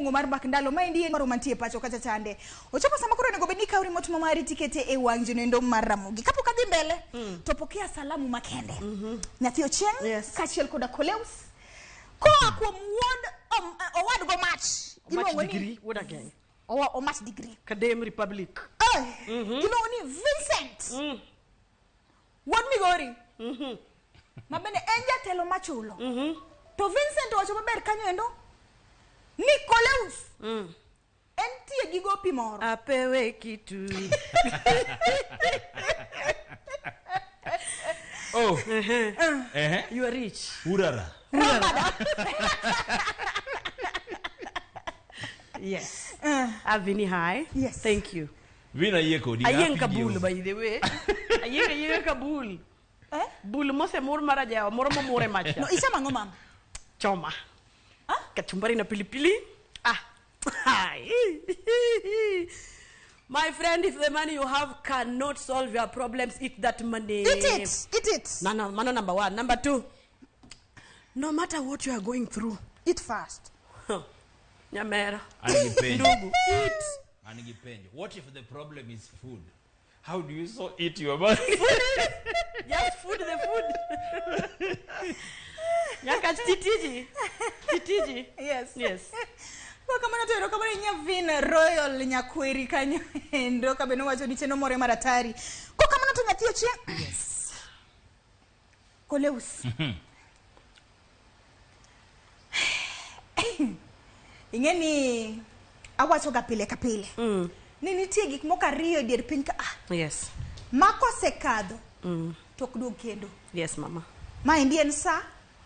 Mokwongo mar mbak ndalo maendi en maro mantie pacho kacha chande. Ochopo sama koro onego bed ni ikawo remote ma mari tikete e wang' jonoendo mar Ramogi. Kapok adhi mbele to pokea salamu makende. Nyathi Ochieng' kaachiel koda Koleus koa kuom wuod owadgo mach Omach iluongo ni degree, wuod Ageng. Omach degree. Kadem Republic. Iluongo ni Vincent. Wuod Migori. Ma bende en jatelo machulo. To Vincent owacho maber kanyo endo ni Koleus entie gi gopi moro. Apewe kitu. Oh. Ehe. You are rich. Urara. Ramada. Yes. Avini, hi. Yes. Thank you. Vina yie kodi. Ayieng' happy kabul news. by the way. Ayieng' ayieng'a kabul. Eh? Bul mosemur mar ajawa moro momur e mach cha. No, ichamo ang'o mama? Choma. Kachumbari na pilipili. Ah. My friend, if the money you have cannot solve your problems, eat that money. Eat it. Eat it. No, no, mano number one. Number two, no matter what you are going through, Eat fast. huh, nyamera, An gi penjo. ndugu, eat. An gi penjo. What if the problem is food? How do you so eat your money? Just food the food. Nyaka titiji. Titiji. Yes. Yes. Kwa kamano to erokamano ne Nyavin Royal Nyakweri kanyo endo ka bende owacho ni chenro more mar atari. Kwa kamano to nyathi Ochieng'. Yes. Koleus. Ing'e ni awacho ga pile ka pile. Ni nitie gik moko ariyo e dier piny ka ah, Yes. ma kosekadho to ok duog kendo. Yes, mama. Maendi en sa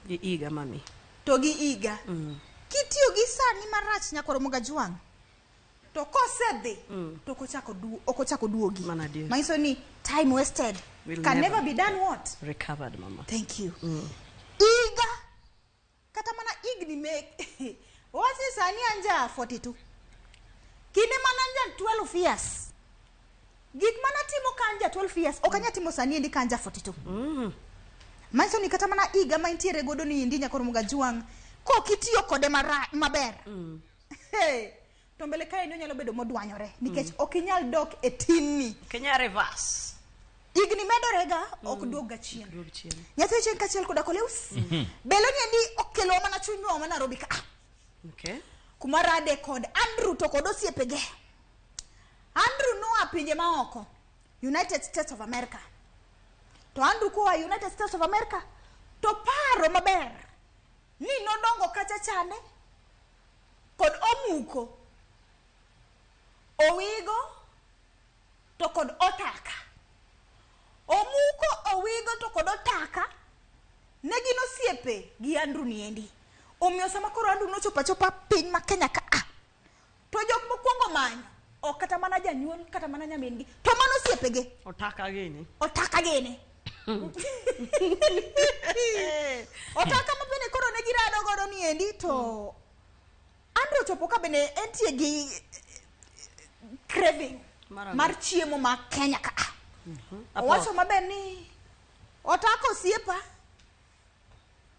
Gi iga, mami. to gi higa. Kitiyo gi sani marach nyakwar Omoga Jwang' to kosedhi to ok ochako duogi. Mano adier. Manyiso ni time wasted Will can never never be done what? Recovered, mama. Thank you. Higa kata mana higni mek wach ni sani an ja 42. Kinde mana an ja 12 years. Gik mana timo ka an ja 12 years ok anyal timo sani endi ka an ja 42. Manyiso ni kata mana higa ma intiere godo ni endi nyakwar Omoga Jwang' kok itiyo kode maber. Hey, to mbele kaendi onyalo bedo modwanyore nikech ok inyal dok e tinni. Kenya reverse. Higni medore ga ok duog ga chien. Duog chien. Nyathi Ochieng' kaachiel koda Koleus. Belo ni endi okelowa mana chunywa ma Nairobi ka. Okay. Kuma rade kod Andrew to kod osiepege. Andrew noa pinje maoko, United States of America. To Andrew koa United States of America to paro maber ni nodongo kacha chande kod omuko, owigo to kod otaka. Omuko, owigo to kod otaka ne gin osiepe gi Andrew niendi. Omiyo sama koro Andrew nochopo achopa piny ma Kenya ka a, to jok mokwongo manyo ok kata mana janyuol kata mana nyamin gi, to mano osiepege. Otaka gini. Otaka gini. Otaka ma bende koro ne girado godo niendi to Andrew ochopo ka bende entie gi craving Mar ang'o? mar chiemo ma Kenya ka a. Owacho maber ni otaka osiepa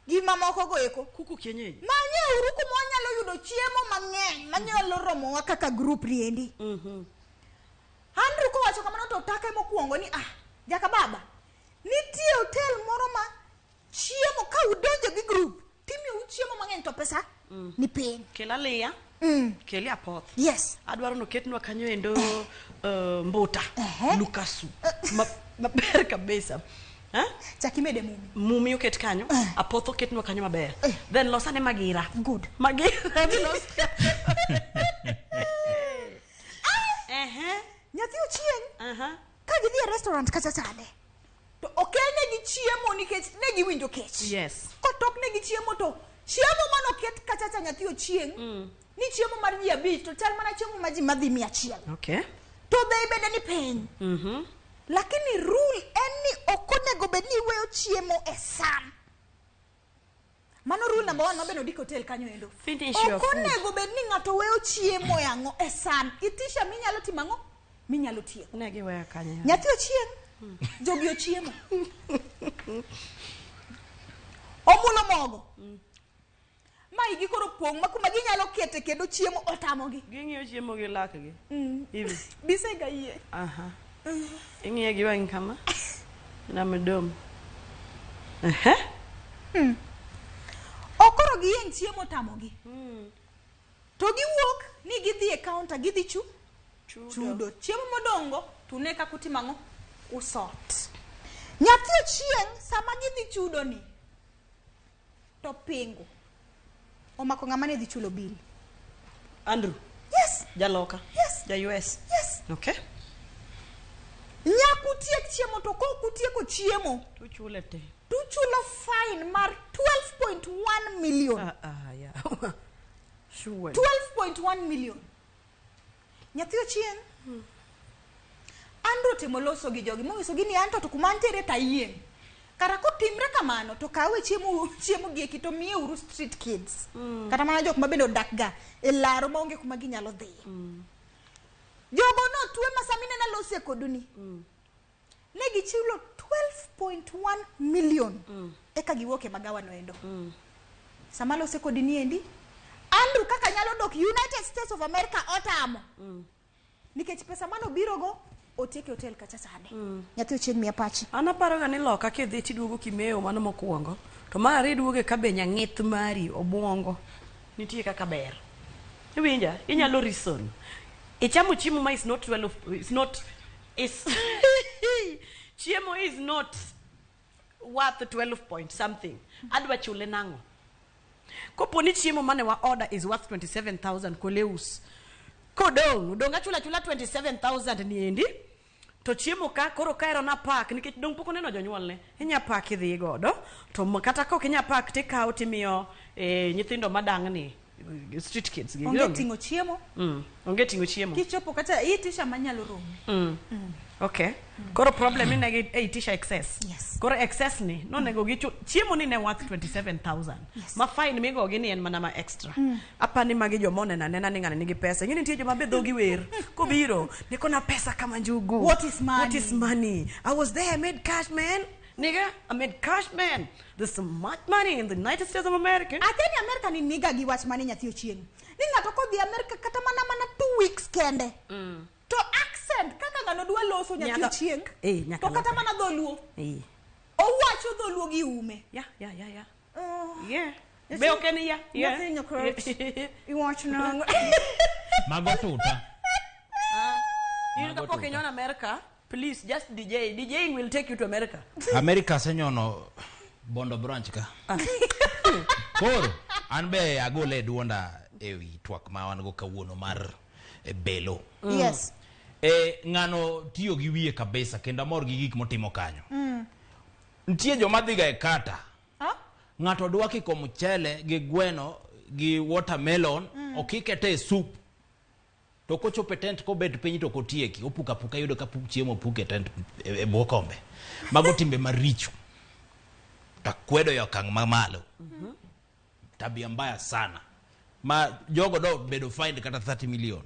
gi mamoko go eko. Kuku kienyeji. Manyeuru kuma wanyalo yudo chiemo mang'eny manyalo romowa kaka group niendi. Andrew kowacho kamano to otaka mokwongo ni ah, jaka baba, nitie hotel moro ma chiemo ka udonjo gi group timiyou chiemo mang'eny to pesa ni piny. Kel aliya. Keli apoth. Yes. Adwaro noketnwa kanyo endo mbuta. Ehe. Lukasu. Maber kabisa. Eh? Chak imede mumi. Mumi oket kanyo, apoth oketnwa kanyo maber. Then losane magira. Good. Magira milos. Ehe. Nyathi Ochieng' Aha. ka gidhi e restaurant kacha chande to okelnegi chiemo nikech ne giwinjo kech. Yes. Kotok negi chiemo to chiemo manoket kacha cha nyathi Ochieng' ni chiemo mar ji 5 to chal mana chiemo ma ji madhi 100. Okay. To bei bende ni piny. Lakini rule en ni ok onego bed ni iweyo chiemo e san. Mano rule number 1 mabende ondiko hotel kanyo endo. Finish your Ok food. onego bed ni ng'ato weyo chiemo e ang'o e san. Itisha minyalo timo ang'o? Minyalo tieko. Ne giweyo kanyo. Nyathi Ochieng', jogi ochiemo. Omulo mogo. Ma igi koro pong' ma kuma ginyalo kete kendo chiemo otamogi. Ging'iyo chiemo gi lakgi. Hivi. Bisega yie. Aha. Ing'iye gi wang'i kama. Na mdomo. Ehe. Ok koro giyieng' chiemo otamogi. To giwuok ni gidhi e counter gidhi chu chudo. Chiemo modong'go to une kaka utimo ang'o? Usot. Nyathi ochieng' sama gidhi chudo ni to pingu omako ng'ama ne dhi chulo bill. Andrew. Yes. Jaloka. Yes. Ja US. Yes. Okay. Nyaka utiek chiemo to kok utieko chiemo Tuchule te. tuchulo fine mar 12.1 million. Ah ah yeah. Sure. 12.1 million. Nyathi ochieng'. Andrew otemo loso gi jogi monyisogi ni anto to kuma antiere to ayieng'. Kara kotimre kamano to kawe chiemo chiemo gi eki to miye uru street kids. Kata mana jok ma bende odak ga e laro maonge kuma ginyalo dhiye. Jogo notwe ma sami nena lose kodu ni. Ne gichulo 12.1 million. Eka giwuok e magawa no endo. Sama lose kodi ni endi Andrew kaka nyalo dok United States of America otamo. Nikech pesa manobirogo otieke hotel kacha sande. Nyathi ochieng' miya pachi. An aparoga ni loka kidhi tiduogo kimewo mano mokwongo. To mar ariyo iduoge ka be nyang'ith mari obuongo nitie kaka ber. Iwinja? Inyalo reason. Ichamo chiemo ma is not 12 is not is chiemo is not worth 12 point something. Adwa chule nang'o? Kopo ni chiemo mane wa order is worth 27,000 koleus. Kodong', dong' achula achula 27,000 ni endi. To chiemo ka koro kaero na pak nikech dong' pok oneno jonyuolne. Inya pak idhi godo. To kata kok inya pak tikawo timiyo nyithindo madang'ni street kids gi. Onge ting'o chiemo. Onge ting'o chiemo. Kichopo kata itisha manyalo romi. Okay. Koro problem ni negi itisha excess. Yes. Koro excess ni nonego gichu chiemo ni ne worth 27,000. Yes. Ma fine migogi ni en mana ma extra. Apani magi joma oneno anena ni ng'ani nigi pesa. Ing'e ni nitie joma be dhogi wer. Kobiro, niko na pesa kama njugu. What is money? What is money? I was there, I made cash, man. Nigga, I made cash, man. There's so much money in the United States of America. Akia ni Amerika ni niga gi wach mane nyathi ochieng'. Ni ng'ato kodhi Amerika kata mana mana 2 weeks kende. To accent kaka ng'ano dwa loso nyathi ochieng'. Nyaka To kata loke. mana dholuo. Owacho dholuo gi ume. Yeah. Yeah. Be ok en ya? Yeah. Nyathi nyakrach. Iwacho nang'o? Mago tuta. In Mago kapok tuta. inyono America, please just DJ. DJing will take you to America. America asenyono Bondo branch ka. Koro an be agole duonda ewi twak ma wan go kawuono mar belo. Yes. Ng'ano tiyo gi wiye kabisa kendo amor gi gik motimo kanyo. Nitie joma dhiga e kata. Ng'ato dwa kiko mchele gi gweno gi watermelon okike te e soup. To kochopo e tent kobet piny to kotieki, opuka puka yudo ka puk chiemo opuk e tent e bwo kombe. Mago timbe maricho. Takwedo e okang' mamalo. Tabia mbaya sana. Ma jogo do bedo fined kata 30 million.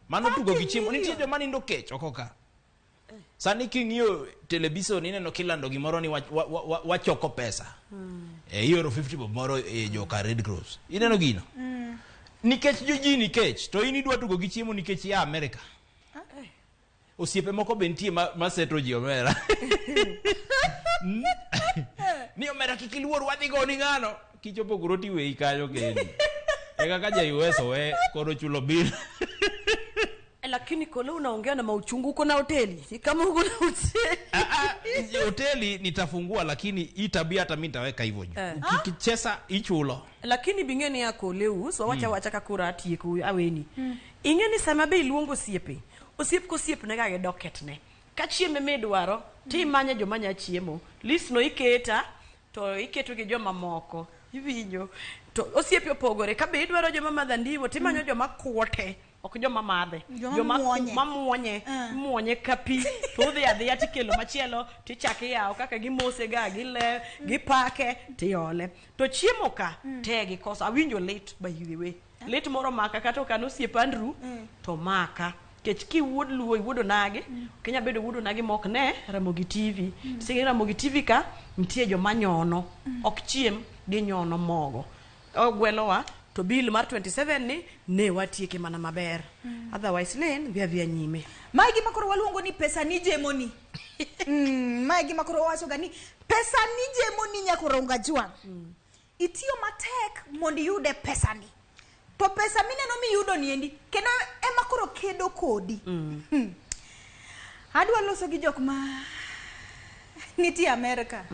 Mano tugo gi chiemo. Nitie joma nindo kech oko ka. Sani king'iyo television ineno kilando gimoro ni wachoko pesa. Ioro 50 bob moro e joka Red Cross. Ineno gino? Nikech ji nikech to in idwa tugo gi chiemo nikech ya America. Osiepe moko be nitie ma seto ji omera. Ni omera kik iluor wadhi goni ng'ano. Kichopo kuro tiweyi kanyo kendi. E kaka ja US owe koro chulo bill. Lakini kole unaongea na mauchungu uko na hoteli. Ni kama uko na hoteli. Hoteli nitafungua lakini hii tabia hata mimi nitaweka hivyo juu. Ukicheza ichulo. Lakini bingeni yako leo so wacha wacha kakura atieko aweni. Ingeni sama be iluongo osiepe. Osiep kosiep ne ga docket ne. Ka chiemo midwaro timanye joma nya chiemo. List no iketa to iketo gi joma moko. Iwinjo. To osiepe opogore ka be idwaro joma madho andiwo timanyo joma kuote. Ok joma madhe. Joma muonye. Mamuonye. Muonye ka pi. To udhi adhiya tikelo machielo tichako iyawo kaka gimose ga gile gipake tiole. To chiemo ka te gikoso. Awinjo lit by the way. Lit moro maka kata ok an osiep Andrew to maka. Nikech kiwuod Luo iwuod Onagi, ok inyal bedo wuod Onagi mok ne Ramogi TV. Sigi Ramogi TV ka nitie joma nyono. Ok chiem ginyono mogo. Ogwelowa to bill mar 27 ni ne watieke mana maber. Otherwise Lynn dhi adhiya nyime. Mae gima koro waluongo ni pesa ni jemoni. Mae gima koro wawacho ga ni pesa ni jemoni nyakoro Ongajwang'. Itiyo matek mondo iyude pesani. To pesa mineno miyudo niendi kendo ema koro kedo kodi. Adwa loso gi jok ma nitie Amerika.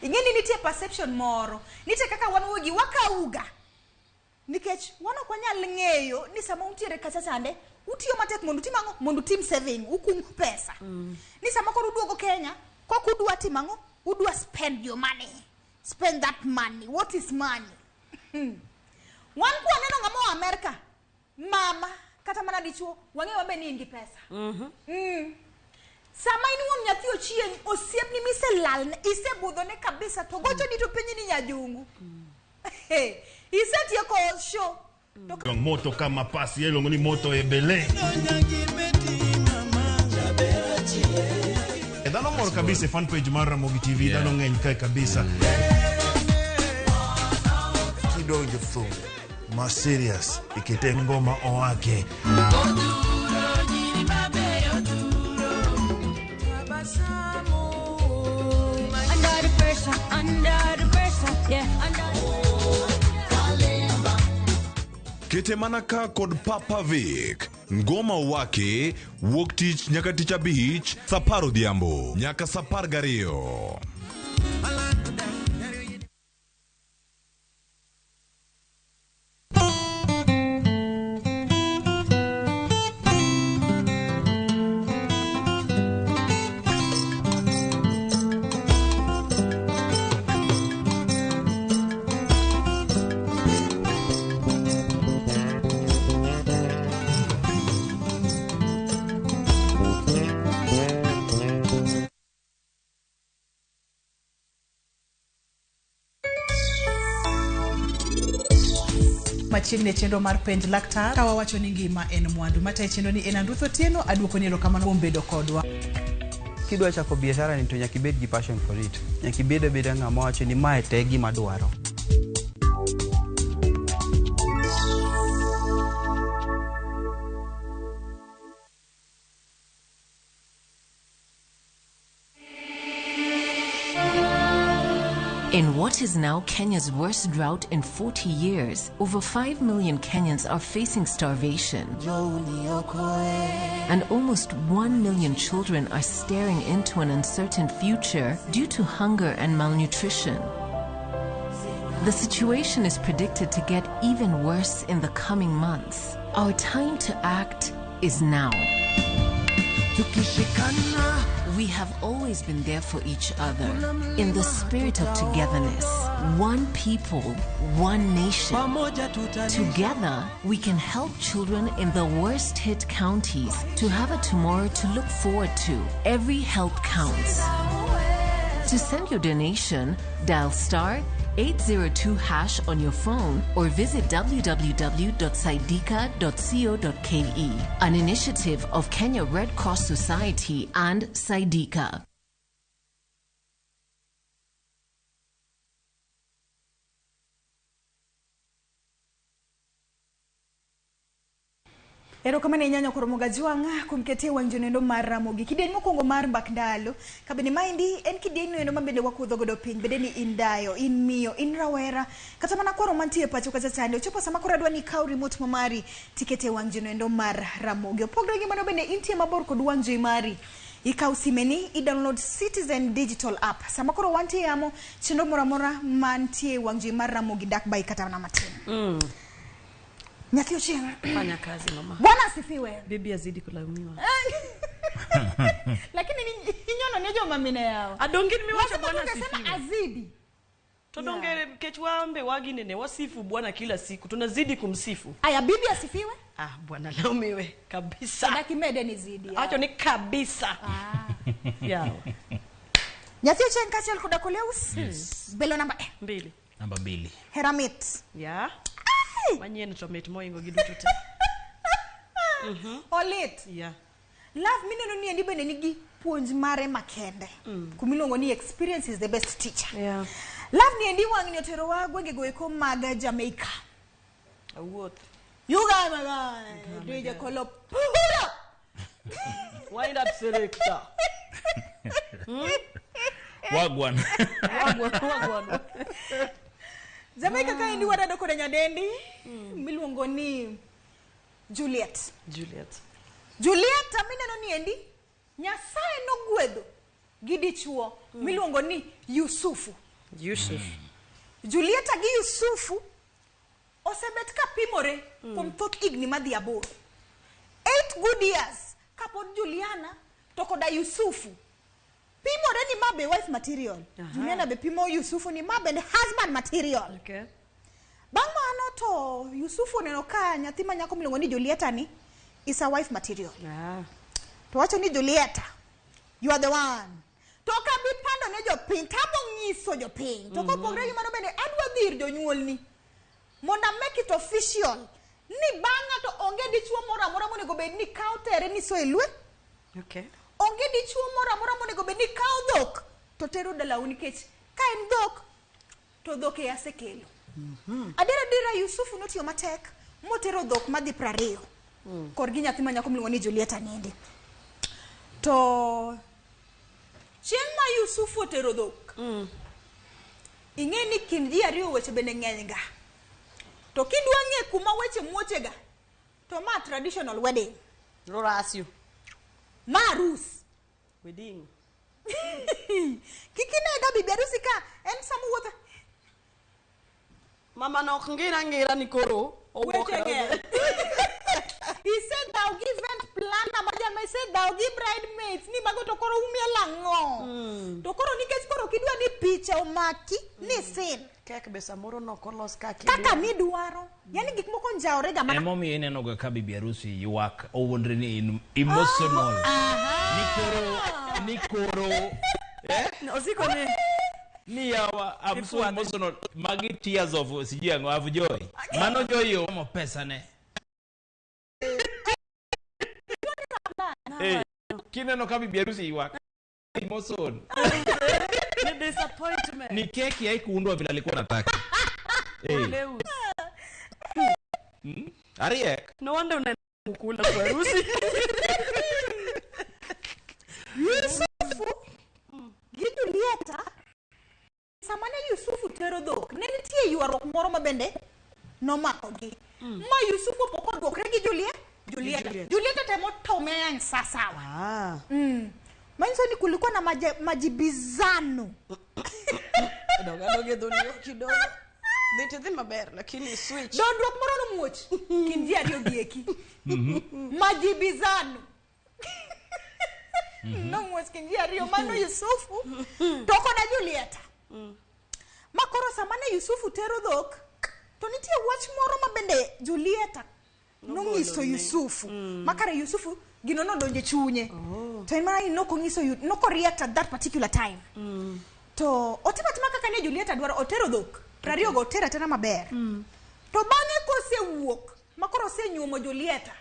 Ing'e ni nitie perception moro. Nitie kaka wan wawegi wakauga. Nikech wan ok wanyal ng'eyo ni sama untiere kacha chande, utiyo matek mondo utim ang'o? Mondo utim saving, ukung pesa. Ni sama koro uduogo Kenya, kok udwa timo ang'o? Udwa spend your money. Spend that money. What is money? Wan kwaneno ng'ama oa Amerika, mama kata mana dichuo, wang'eyo maber ni in gi pesa. Sama in wuon nyathi ochieng', osiepni miselalne, isebudhone kabisa, to gochoni to penji ni nyajungu. Isetieko show. To Moto kama pasi iluongo ni moto ebele. Dhano mor kabisa e fan page mar Ramogi TV, dhano ng'eny kae kabisa. Kidonjo thum ma serious ikete ngoma owake. Under the pressure, under the pressure, yeah, under. Kete mana ka kod Papa Vic. Ngoma wake wuok tich nyaka tich abich saa apar odhiambo nyaka saa apar gariyo. Machiegni e chenro mar penj laktar ka wawacho ni ngima en mwandu matayo chenro ni en Anruth Otieno aduoko ni erokamano kuom bedo kodwa. Kidwa chako biashara ni to nyaka ibed gi passion for it. Nyaka ibed abeda ng'ama wacho ni mae te gima adwaro. In what is now Kenya's worst drought in 40 years, over 5 million Kenyans are facing starvation. And almost 1 million children are staring into an uncertain future due to hunger and malnutrition. The situation is predicted to get even worse in the coming months. Our time to act is now. We have always been there for each other. In the spirit of togetherness, one people, one nation. Together, we can help children in the worst hit counties to have a tomorrow to look forward to. Every help counts. To send your donation, dial star 802 hash on your phone or visit www.saidika.co.ke. An initiative of Kenya Red Cross Society and Saidika. Erokamano ahinya nyakoro Mogajwang' kuom kete wang' jonendo mar Ramogi. Kidieny mokwongo mar mbak ndalo. Kabende maendi en kidieny noendo ma bende wakudho godo piny. Bende ni in dayo, in miyo, in rawera, kata mana kwaro mantie e pacho kacha chande. Ochopo sama koro adwa ni ikaw remote ma mari tikete wang' jonendo mar Ramogi. Opogre gi mano bende intie mabor kod wang' jowi mari. Ikaw simeni, i-download Citizen Digital App. Sama koro wantie yamo, chenro moro amora mantie wang' jowi mar Ramogi dak bai kata mana matin. Nyathi Ochieng'. Fanya kazi mama. Bwana asifiwe. Bibi azidi kulaumiwa. Lakini inyono ne joma mine yao. Adonge ni miwacho Lazima bwana tungesema asifiwe. azidi. To donge kech wambe waginene wasifu bwana kila siku tunazidi kumsifu. Aya, bibi asifiwe. Ah, bwana laumiwe kabisa. Sadaki mede ni zidi. Acho ni kabisa. Yao. Nyathi Ochieng' kaachiel koda Koleus. Yes. Belo namba 2. Namba 2. Heramit. Ya. Manyien to mit moingo gi duto te. Olit. Yeah. Love mineno ni endi bende nigi puonj mare makende. Kumiluongo ni experience is the best teacher. Yeah. Love ni endi wang'ni oterowa gwengego eko mag Jamaica. Awuoth. You guys, my guy, DJ Kolo, pull up. Wind up selector. Wagwan. Wagwan, wagwan. Jamaica ka endi wadado koda nyadendi miluongo ni Juliet. Juliet. Juliet mineno ni endi Nyasaye nogwedho gi dichuo miluongo ni Yusufu. Yusuf. Julieta gi Yusufu osebet ka pimore kuom thoth higni madhi 8. 8 good years kapod Juliana to koda Yusufu pimore ni ma be wife material. Juliana be pimo Yusufu ni ma bende husband material. Okay. Bang' mano to Yusufu oneno ka nyathi ma nyako miluongo ni Julieta ni is a wife material. To wacho ni Julieta, you are the one. To kabi pando ne jopiny, tabo nyiso jopiny. To kopogre gi mano bende adwa dhi ir jonyuolni. Mondo make it official. Ni bang'a to onge dichuo moro amora monego bed ni kawo tere ni so e lwe. Okay. Onge dichuo moro amora monego bed ni kawo dhok to tero dalau nikech ka en dhok to dhok e asekelo. Adiera adiera Yusufu notiyo matek motero dhok madhi 20. Korgi nyathi ma nyako miluongo ni Julieta niende. To chieng' ma Yusufu otero dhok, ing'e ni kind ji ariyo weche bende ng'eny ga. To kidwa ng'e kuma weche muoche ga, to ma traditional wedding. Rorasio. Ma arus. Wedding. Kik inega bibi harusi ka en sama wuotho. Mama no ok ngira ngira ni koro owuok. Weche ng'eny. He said thou give event planner ma jama he said thou give bridesmaids ni mago to koro umiel ang'o. To koro nikech koro kidwa ni picha omaki ni sin. Kek be samoro nok olos kaka Kaka nidwaro. Yani gik moko njawore ga mana. Emomiyo ineno ga ka bibi harusi ywak owuondre ni in emotional. Ni koro Osiko ni ni yawa I'm so emotional. Magi tears of sijui ang'o of joy. Mano joy omo pesa ne. Kineno ka bibi harusi ywak emotion. Ni disappointment. Ni keki haikuundwa vile alikuwa anataka. Leo. Ariek. No wonder unaenda kukula kwa harusi. Yusufu gi Julieta sama ne Yusufu tero dhok ne nitie ywaruok moro ma bende nomakogi. Ma Yusufu pok odwokre gi Julieta. Julieta temo tome yang sasawa. Manyiso ni kulikuwa na majibizano. Doga dhonio kidogo. Dhiti dhi maber lakini switch. Dondruok moro nomuoch kind ji ariyo gi eki. Majibizano. Nomuoch kind ji ariyo mano Yusufu to koda Julieta. Ma koro sama ne Yusufu tero dhok to nitie wach moro ma bende Julieta nong'iso Yusufu. Ma kare Yusufu gino nodonjo e chunye. To en mana ni nokong'iso noko react at that particular time. To otimo atima kaka ne Julieta dwaro otero dhok. 20 go otero atera maber. To bang'e kosewuok ma koro osenyuomo Julieta.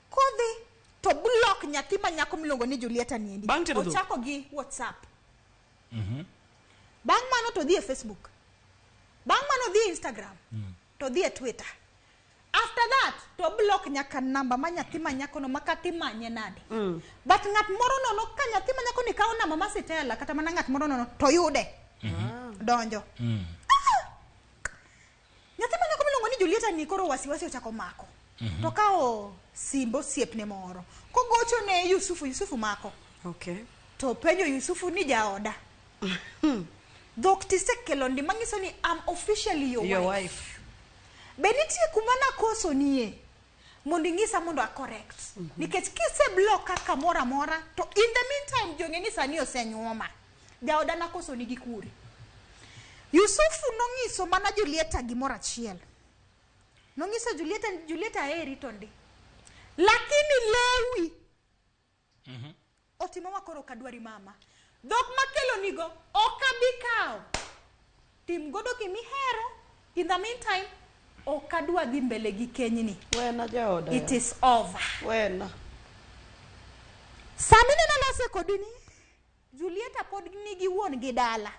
Kodhi to block nyathi ma nyako miluongo ni Julieta niendi. Ochako gi WhatsApp. Bang' mano to dhi e Facebook. Bang' mano dhi e Instagram. To dhi e Twitter. After that, to block nyaka namba ma nyathi ma nyako no makati manye nade. But ng'at moro nono ka nyathi ma nyako ni kawo namba ma Sitela kata mana ng'at moro nono to yude. Donjo. Nyathi ma nyako miluongo ni Julieta ni koro wasiwasi ochako mako. To kawo simbo osiepne moro. Kogocho ne Yusufu, Yusufu mako. Okay. To penjo Yusufu ni jaoda. Dhok tisekelo ndi manyiso ni I'm officially your wife. Be nitie kuma nakoso nie mondo ing'isa mondo a correct. Nikech kise block kaka moro amora to in the meantime jong'e ni sani osenyuoma. Jaoda nakoso nigi kure. Yusufu nong'iso mana Julieta gimoro achiel. Nong'iso Julieta, Julieta aheri to ndi. Lakini lewi otimo makoro kadwari mama. Dhok makelo nigo ok abi kawo. Tim godo gimihero. In the meantime, ok adwa dhi mbele gi kenyni. Wena jaoda. It is over. Wena. Sami neno lose kodini, Julieta pod nigi wuon gi dala.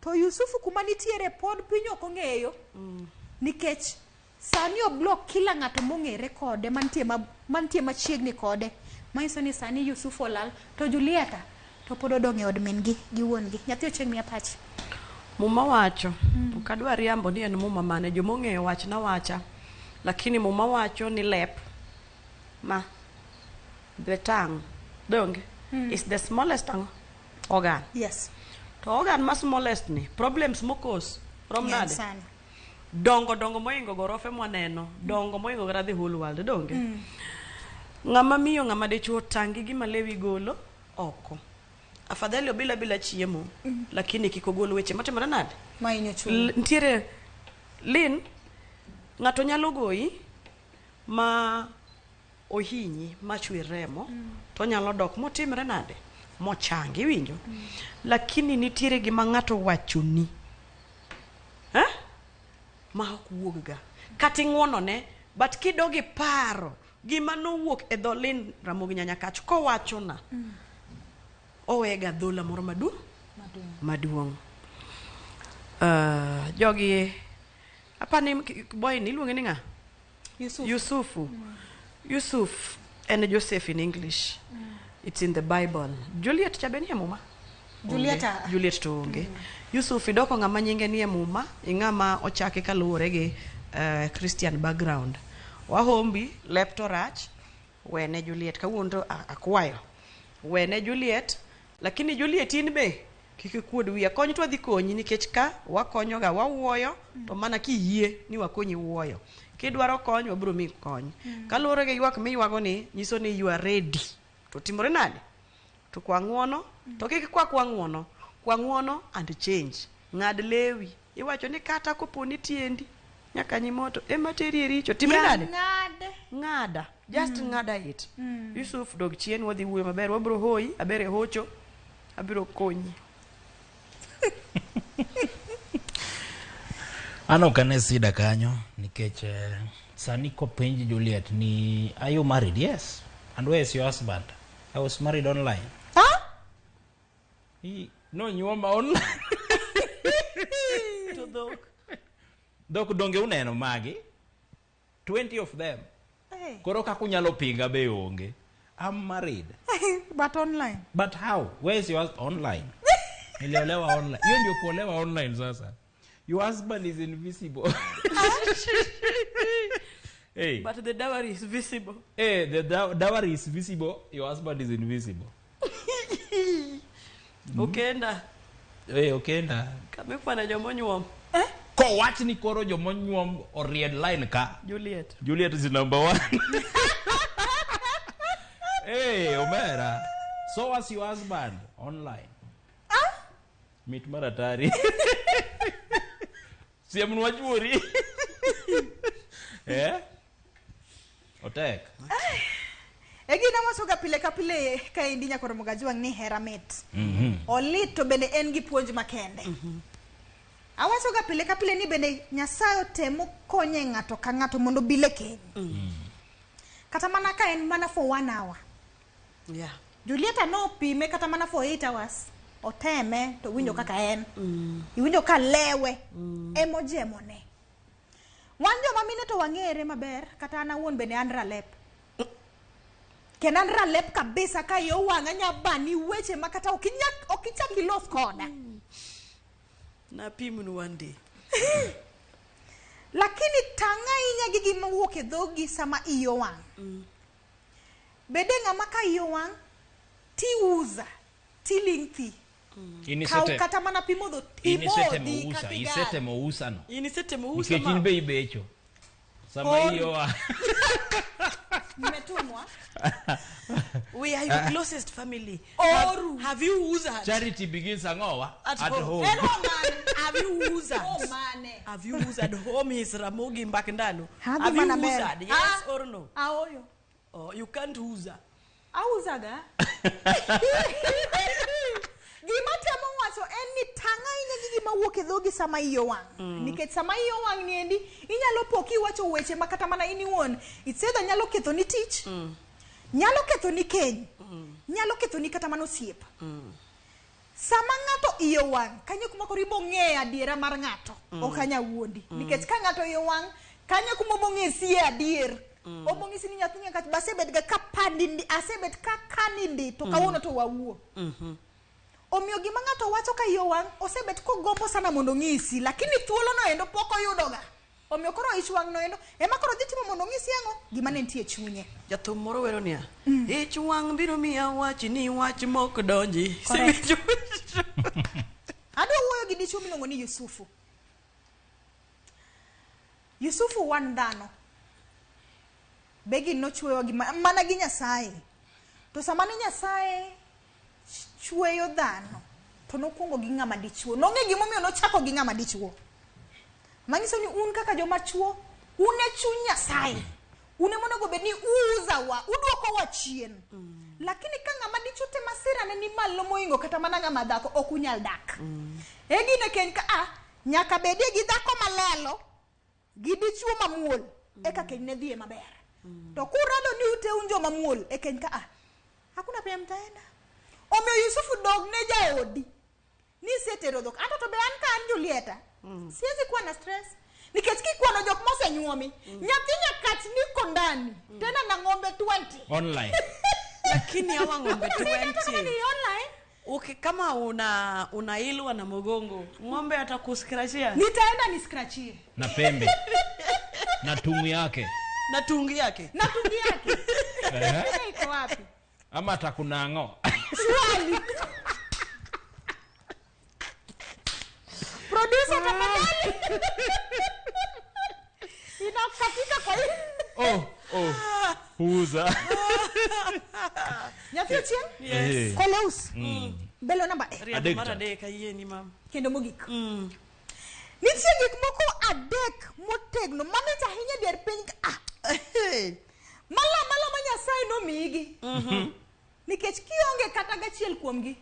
To Yusufu kuma nitiere pod piny ok ong'eyo. Nikech sani oblock kila ng'ato mong'ere kode mantie ma, mantie machiegni kode. Manyiso ni sani Yusufu olal to Julieta to pod odong' e od min gi gi wuon gi. Nyathi ochieng' miya pachi. Muma wacho, ok adwa riambo ni en muma mane, joma ong'eyo wachna wacha. Lakini muma wacho ni lep ma the tongue donge is the smallest ang'o? Organ. Yes. To organ ma smallest ni problems mokos rom Ng'eny nade? sana. Dongo dongo moingo gorofe mwaneno, dongo moingo kata the whole world donge. Ng'ama miyo ng'ama dichuo tang' gi gima lewi golo oko. Afadhali obila bila chiemo, lakini kik ogol weche matimore nade? Mahinyo chuny. Nitiere Lin, ng'ato nyalo goyi ma ohinyi ma chwer remo to onyalo dok motimre nade mochangi iwinjo lakini nitiere gima ng'ato wachoni eh? ma ok wuog ga kata ing'uonone but kidog iparo gima nowuok e dho Lin Ramogi Nyanyakach kowachona owega dhola moro maduong' maduong' jogi apani boy ni iluonge ni ng'a? Yusuf. Yusufu. Yusuf en Joseph in English. It's in the Bible. Juliet cha be nie muma? Juliet, Onge. ah. Juliet to onge. Yusuf idoko ng'ama nyinge nie muma, ing'ama ochaki kaluwore gi Christian background. Wahombi lep to rach, wene Juliet. Kawuono to akwayo. Wene Juliet, lakini Juliet in be kik ikuod wiya. Kony to wadhi konyi nikech ka wakonyoga wawuoyo to mana kiyie ni wakonyi wuoyo. Kidwaro kony wabiro miyi kony. Kaluwore gi ywak miywago ni nyiso ni you are ready. To timore nade? To kwa ng'uono, to kik kwa kwa ng'uono, kwa ng'uono and change. Ng'ad lewi. Iwacho ni kata kopo ni tiendi nyaka nyimoto ema teri e richo. Timre nade? Ng'ad. Ng'ada. Just ng'ada it. Yusuf dog chien wadhi wuoyo maber. Wabiro hoyi, aber e hocho. Abiro konyi. An ok ane sida kanyo nikech sani kopenj Juliet ni are you married? Yes. And where is your husband? I was married online. Huh? No nyuoma online. To dhok. Dhok donge uneno magi? 20 of them. Hey. Koro kaka unyalo pinga be onge. I'm married. But online. But how? Where is your online? Niliolewa online. Hiyo ndio kuolewa online sasa. Your husband is invisible. Hey. But the dowry is visible. Hey, the dowry is visible. Your husband is invisible. Okenda. Hey, okenda. Kamikwana jomonyuom. Kowach ni koro jomonyuom oried line ka. Juliet. Juliet is number 1. Hey, Omera. So was your husband online? Ah? Mit maratari. Siemnwa chuori. Eh? Otek. E gina wachoga pile ka pile kaendi nyakoro Mogajwang' ni hera mit. Olit to bende en gi puonj makende. Awachoga pile ka pile ni bende Nyasaye otemo konye ng'ato ka ng'ato mondo obile keny. Kata mana ka en mana for 1 hour. Yeah. Julieta nopime kata mana for 8 hours. Oteme to winjo kaka en. Iwinjo ka lewe emojemone. Wan joma mine to wang'ere maber kata an awuon bende an ralep. Kendo an ralep kabisa ka iyo wang'a nya bani weche ma kata ok ichak ilos koda. Napimnu one day. Lakini tang' ahinya gi gima wuok e dhogi sama iyo wang'. Bede ng'ama ka iyo wang' tiuza tiling' thi. Kaw kata mana pi modho timodhi kata igal. Isetemo usa no. In isetemo usa Nikech in be ibecho. Sama iyo wang'. Nimetumwa. We are your closest family. Oru. Have you used? Charity begins ang'owa? At At home. home. En omane. Have you used? Omane. Have you used? Home is Ramogi Mbakndalo. Hadhi Have you mana mbele. used? Yes or no? Aoyo. Oh, you can't usa. Auzaga. Gima temo wacho en ni tang' ahinya gi gima wuok e dhogi sama iyo wang'. Nikech sama iyo wang' ni endi, inyalo po kiwacho weche ma kata mana in iwuon. It's either nyalo ketho ni tich, nyalo ketho ni keny, nyalo ketho ni kata mana osiep. Sama ng'ato iye wang', kanyo kuma koro ibo ng'eyo adiera mar ng'ato, ok anya wuondi. Nikech ka ng'ato iye wang', kanyo kuma obo ng'e sie adier. Obo ng'isi ni nyathi nyaka basebet ga ka pandi ndi, asebet ka kani ndi, to kawuono to wawuo. Omiyo gima ng'ato wacho ka iye wang', osebet kogombo sana mondo ong'isi, lakini thuolo no endo pok oyudoga. Omiyo koro ich wang' no endo, ema koro dhi timo mondo ong'isi ang'o? Gima ne nitie e chunye. Jathum moro wero niya, ich wang' biro miya wach ni wach mok donji. Correct. Adwa wuoyo gi dichuo miluongo ni Yusufu. Yusufu wan dhano. Begi nochwewa gi mana gi Nyasaye. To sama ne Nyasaye chweyo dhano, to nokwongo gi ng'ama dichuo. Nong'e gimomiyo nochako gi ng'ama dichuo. Manyiso ni un kaka joma chuo, un e chuny Nyasaye. Un ema onego bed ni uuzawa, udwokowa chien. Lakini ka ng'ama dichuo te masira ne ni malo mohingo kata mana ng'ama dhako, ok unyal dak. E gine keny ka a, nyaka bedie gi dhako malelo, gi dichuo mamuol, eka keny ne dhiye maber. To kurado ni ute un joma muol, e keny ka a, hakuna penye mtaenda. Omiyo Yusufu dog ne jaodi. Ni isetero dhok. Anto to be an ka an Julieta. Siwezi kuwa na stress. Nikech kikwano jok mosenyuomi, nyathi nyakach niko ndani, tena na ng'ombe 20. Online. Lakini hawa ng'ombe Kama 20. ni online, Uki, kama unailwa na mgongo, ng'ombe atakuskrachia nitaenda niskrachie. Na pembe. Na tungu yake. na tungi yake. Na tungi yake. Shida iko wapi? Ama atakunang'o. Swali. Producer tafadhali. Inakatika kwa hii. Oh, oh. Huuza. Nyathi Ochieng'? Yes. Koleus. Belo namba e. Riambo Adek mar cha. adek ayieni mama. Kendo mogik. Nitie gik moko adek motegno mamit ahinya e dier piny ka. Ah. Mala ma Nyasaye nomiyigi. Nikech kionge kata gachiel kuomgi.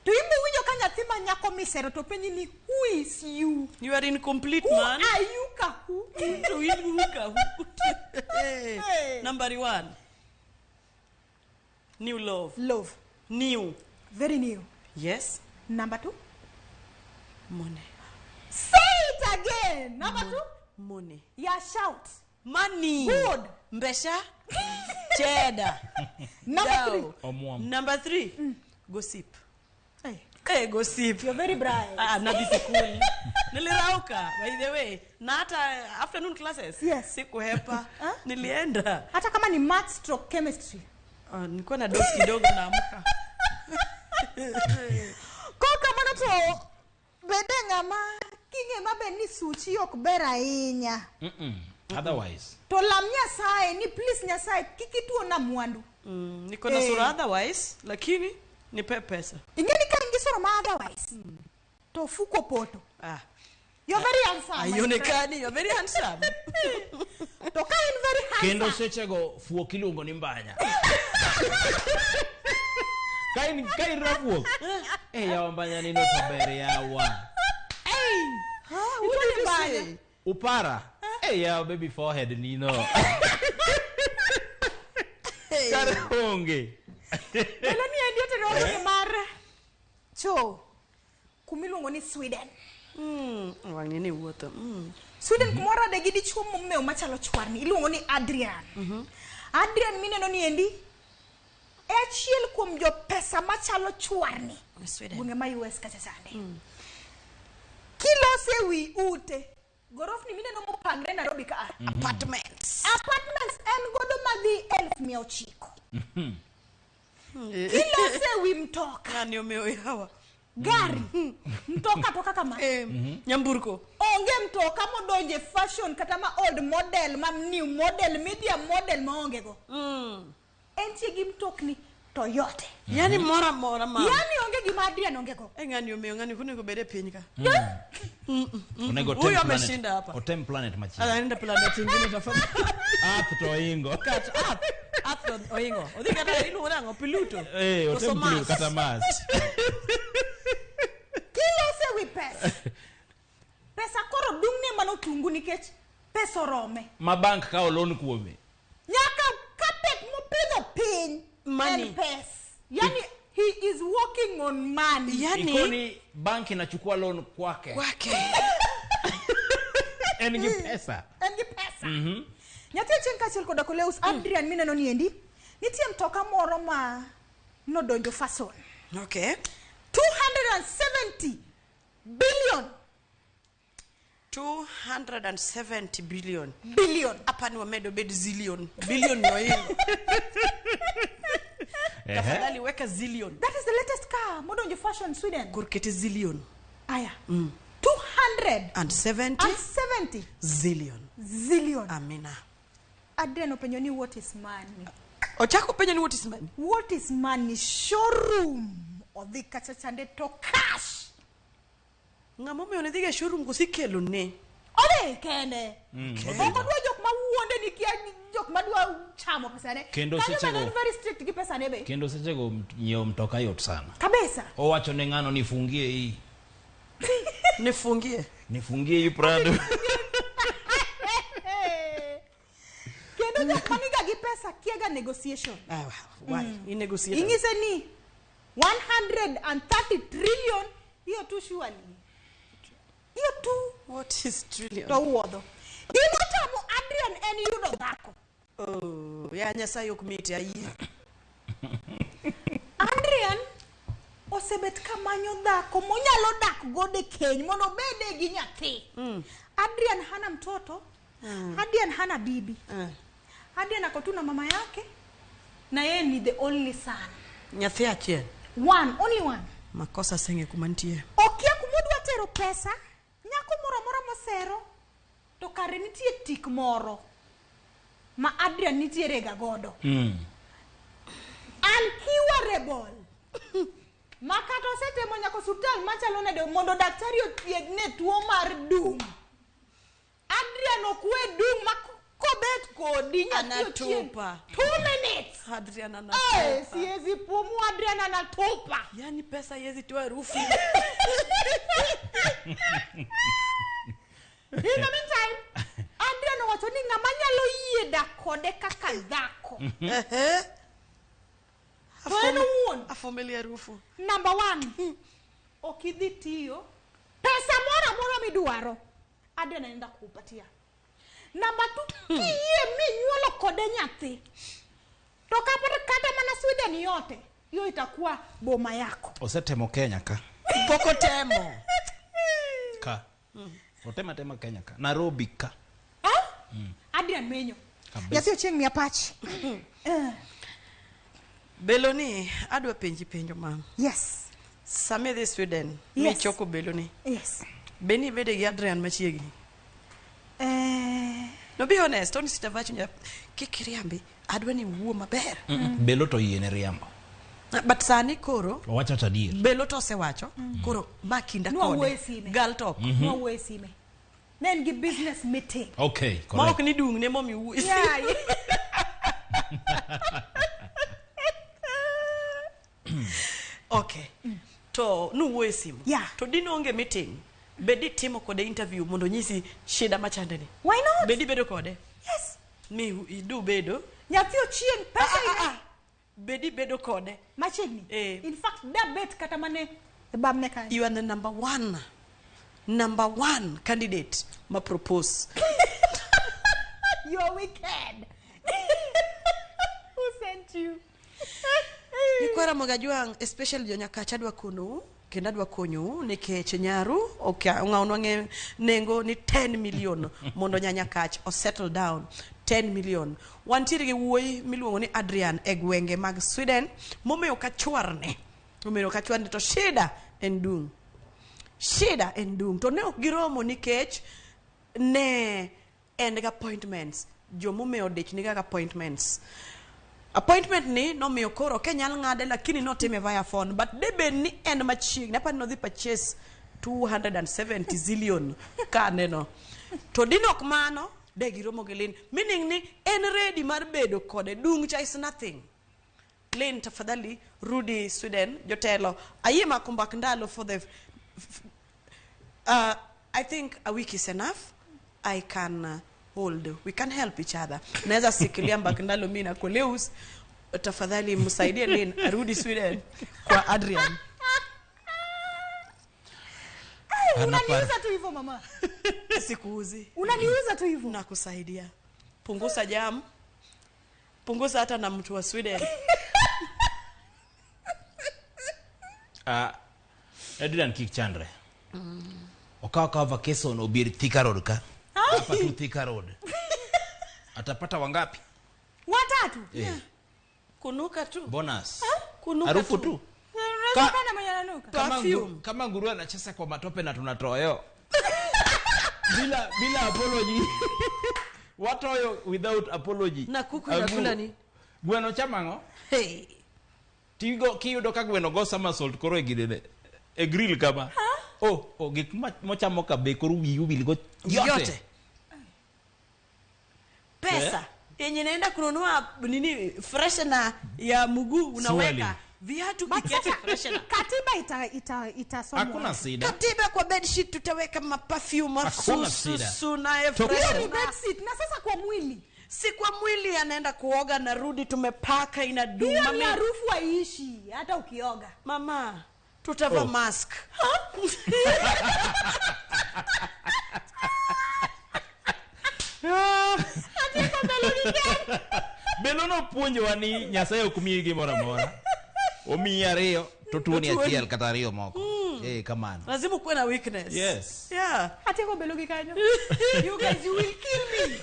To imbe winjo ka nyathi ma nyako misero to penji ni who is you? You are incomplete, Who man. are you ka who? To in who ka who. Hey. Number 1. New love. Love. New. Very new. Yes. Number 2. Money. Say it again. Number 2. Money. Yeah, shout. Money. Good. Mbesha. Cheddar. Number 3. Omwom. Number 3. Gossip. Hey. Hey, gossip. You're very bright. Ah, nadhi sikuli. Nilirauka, by the way. Na hata afternoon classes. Yes. Sikuhepa. Nilienda. Hata kama ni maths stroke chemistry. Nilikuwa na dosi kidogo naamka. Ko kamano to bede ng'ama king'e maber ni suchi ok ber ahinya. Otherwise. To lam Nyasaye ni please Nyasaye kik ituona mwandu. Niko na sura otherwise, lakini nipe pesa. Ing'e ni ka in gi sura ma otherwise, to fuko poto. Ah. You're very handsome, my friend. Haionekani, you're very handsome. To ka in very handsome. Kendo sechego fuok iluongo ni mbanya. Ka in rafuok. Yawa mbanya nino to ber yawa. Huh? What did you say? Upara. Yawa baby forehead nino. Kare onge. Belo ni endi otero mar cho kumiluongo ni Sweden. Wang'e ni wuotho. Sweden kumoro ade gi dichuo momew machalo chwarni iluongo ni Adrian. Adrian mineno ni endi e achiel kuom jopesa machalo chwarni. Sweden. Gwenge ma US kacha chande. Kilose wi ute gorofni mineno mopangre Nairobi ka. Apartments. Apartments en godo madhi 900. Kilose wi mtoka. Ng'ani omewo yawa. Gari. Mtoka toka kama. Nyamburko. Onge mtoka modonje fashion kata ma old model, ma new model, medium model maonge go. Entie gi mtokni Toyota. Yani mora mora ma. Yani onge gima Adrian onge go. Ng'ani omewo, ng'ani onego bed e piny ka. Onego Huyu tem planet. ameshinda hapa. Otem planet machielo. Anaenda planet ingine tafadhali. Earth to oingo. Kat Earth. Earth to oingo. Odhi kata iluongo nang'o? Pluto. Otem Koso Pluto Mars. kata Mars. Kilose wi pesa. Pesa koro dung'ne mana otungu nikech pesa orome. Ma bank ka olon kuome. Nyaka carpet mopidho piny. Money. En pesa. Yani he is working on money. Yani Ikoni bank inachukua loan kwake. Kwake. En gi pesa. En gi pesa. Nyathi achiel kaachiel koda Koleus Adrian mineno ni endi nitie mtoka moro ma nodonjo fason. Okay. 270 billion. 270 billion. Billion. Hapa ni wamedo bed zillion. Billion ndio hilo. Tafadhali weka zillion. That is the latest car modonjo fashion Sweden. Korkete zillion. Aya. 270 And 70 zillion. Zillion. Amina. Adrian openjo ni what is money? Ochako penjo ni what is money? What is money? Showroom. Odhi kacha chande to cash. Ng'ama omiyo ne dhiga showroom koso ikelo ne? Odhi kende. Odhi. Ok odwa jok mawuonde ni kia jok madwa chamo pesane. Kendo Kanyo sechego- bende en very strict gi pesane be. Kendo sechego nyiewo mtoka yot sana. Kabisa. Owacho ne ng'ano nifungie hii. Nifungie. Nifungie hii Prado. Kendo jok maniga gi pesa kiaga negotiation. Ah, why? I negotiate. Ing'ise ni 130 trillion hiyo tu surely. Hiyo tu. What is trillion? To wuodho. Gimotamo Adrian en yudo dhako. Oh, ya Nyasaye ok miti ayie. Adrian osebet kamanyo dhako monyalo dak godo e keny mondo obede gi nyathi. Adrian hana mtoto. Adrian hana bibi. Adrian ako tu na mama yake na yeye ni the only son. Nyathi achiel. One, only one. Makosa senge kuma nitie. Okia kumodwa tero pesa, nyako moro amora mosero to kare nitie tik moro ma Adrian nitiere ga godo. Uncurable. Ma kata osetemo nyaka osuptal machalo nade mondo daktari othiedhne tuo mar dung'. Adrian ok we dung' ma kobet kodi nyathi ochieng'. Anatupa. 2 minutes. Adrian anatupa. Eh, siwezi pumua, Adrian anatupa. Yaani pesa haiwezi toa harufu. In the meantime, Adrian owacho ni ng'ama nyalo yie dak kode kaka dhako. To en owuon. Afumilie harufu. Number 1, ok idhi tiyo. Pesa moro amora midwaro, Adrian anaenda kukupatia. Number 2, kiyie minyuolo kode nyathi, to kata mana Sweden yote, hiyo itakuwa boma yako. Osetemo Kenya ka. Pok otemo. Ka. Otema tema Kenya ka. Nairobi ka. Adrian menyo. Kabisa. Nyathi ochieng' miya pach. Beloni, adwa penji penjo mam. Yes. Sama idhi Sweden, Yes. michoko Beloni. Yes. Be nibede gi Adrian machiegni? No be honest, only sitavacho nya kik iriambi, adwa ni wuo maber. Belo to yiene riambo. But sani koro Owacho to adier. Belo to osewacho, koro ma kinda Nwawuoyo e kode. sime. Girl talk. Nwawuoyo e sime. Ne en gi business meeting. Okay, Ma ok correct. ni dung' ne momiyo wuoyo e sime. Yeah. Okay. To nuwuoyo e simu. Yeah. To dino onge meeting, be ditimo kode interview mondo onyisi shida machande ni? Why not? Be dibedo kode? Yes. Mi idu bedo. Nyathi ochieng' pesa ine. Be dibedo kode? Machiegni. Eh. In fact, dabet kata mane e bamne kanyo. You are the number one candidate ma propose. You're wicked. Who sent you? Nyikwara Mogajwang', especially jonyakach adwa konou kendo adwa konyou nikech nyaru ong'awnwa nengo ni 10 million mondo nyanyakach o settle down 10 million. Wantiere gi wuoyi miluongo ni Adrian e gwenge mag Sweden momewo ka chwarne. Omewo ka chwarne to shida en dung'. Shida en dung'. To ne ok giromo nikech ne en gi appointments. Jomomewo dich niga gi appointments. Appointment ni nomiyo koro ok enyal ng'ade lakini notime via phone but de bed ni en machiegni apani nodhi purchase 270 zillion kaneno to dinok mano de giromo gi Lynn, meaning ni en ready mar bedo kode. Dung' cha is nothing. Lynn, tafadhali rudi Sweden. Jotelo ayie mako mbak ndalo for the I think a week is enough. I can hold. We can help each other. Naweza sikilia mbak ndalo mi na Koleus. Tafadhali msaidie Lynn arudi Sweden kwa Adrian. Unaniuza tu hivyo mama. Sikuuzi. Unaniuza tu hivyo. Nakusaidia. Punguza jam. Punguza hata na mtu wa Sweden. Adrian kik chandre. Okaw kaw vacation obir Thika Road ka. Hapa tu Thika Road. Atapata wangapi? Watatu. Yeah. Kunuka tu. Bonus. Kunuka Harufu tu. Unaweza mwenye ananuka. Kama nguruwe anacheza kwa matope na tunatoa bila apology. Watoyo without apology. Na kuku inakula ni? Gweno chamango? Hey. Tigo kiyudo ka gweno go somersault koro e gidene. E grill kama. Oh, gik mochamo ka be koro wiyi owil go yote. Pesa yenye naenda kununua nini freshener ya mguu unaweka viatu kiketi freshener. Katiba itasomwa. Hakuna shida. Katiba kwa bedsheet tutaweka maperfume su na freshener. Bedsheet na sasa kwa mwili. Si kwa mwili anaenda kuoga na rudi tumepaka inaduma. Hiyo ni harufu haiishi hata ukioga. Mama, tutavaa mask. Belono puonjowa ni Nyasaye ok miyi gimoro amora. Omiyi ariyo to tuoni achiel kata ariyo moko. Kamano. Lazima ukuwe na weakness. Yes. Yeah. Atieko belo gi kanyo. You guys, you will kill me.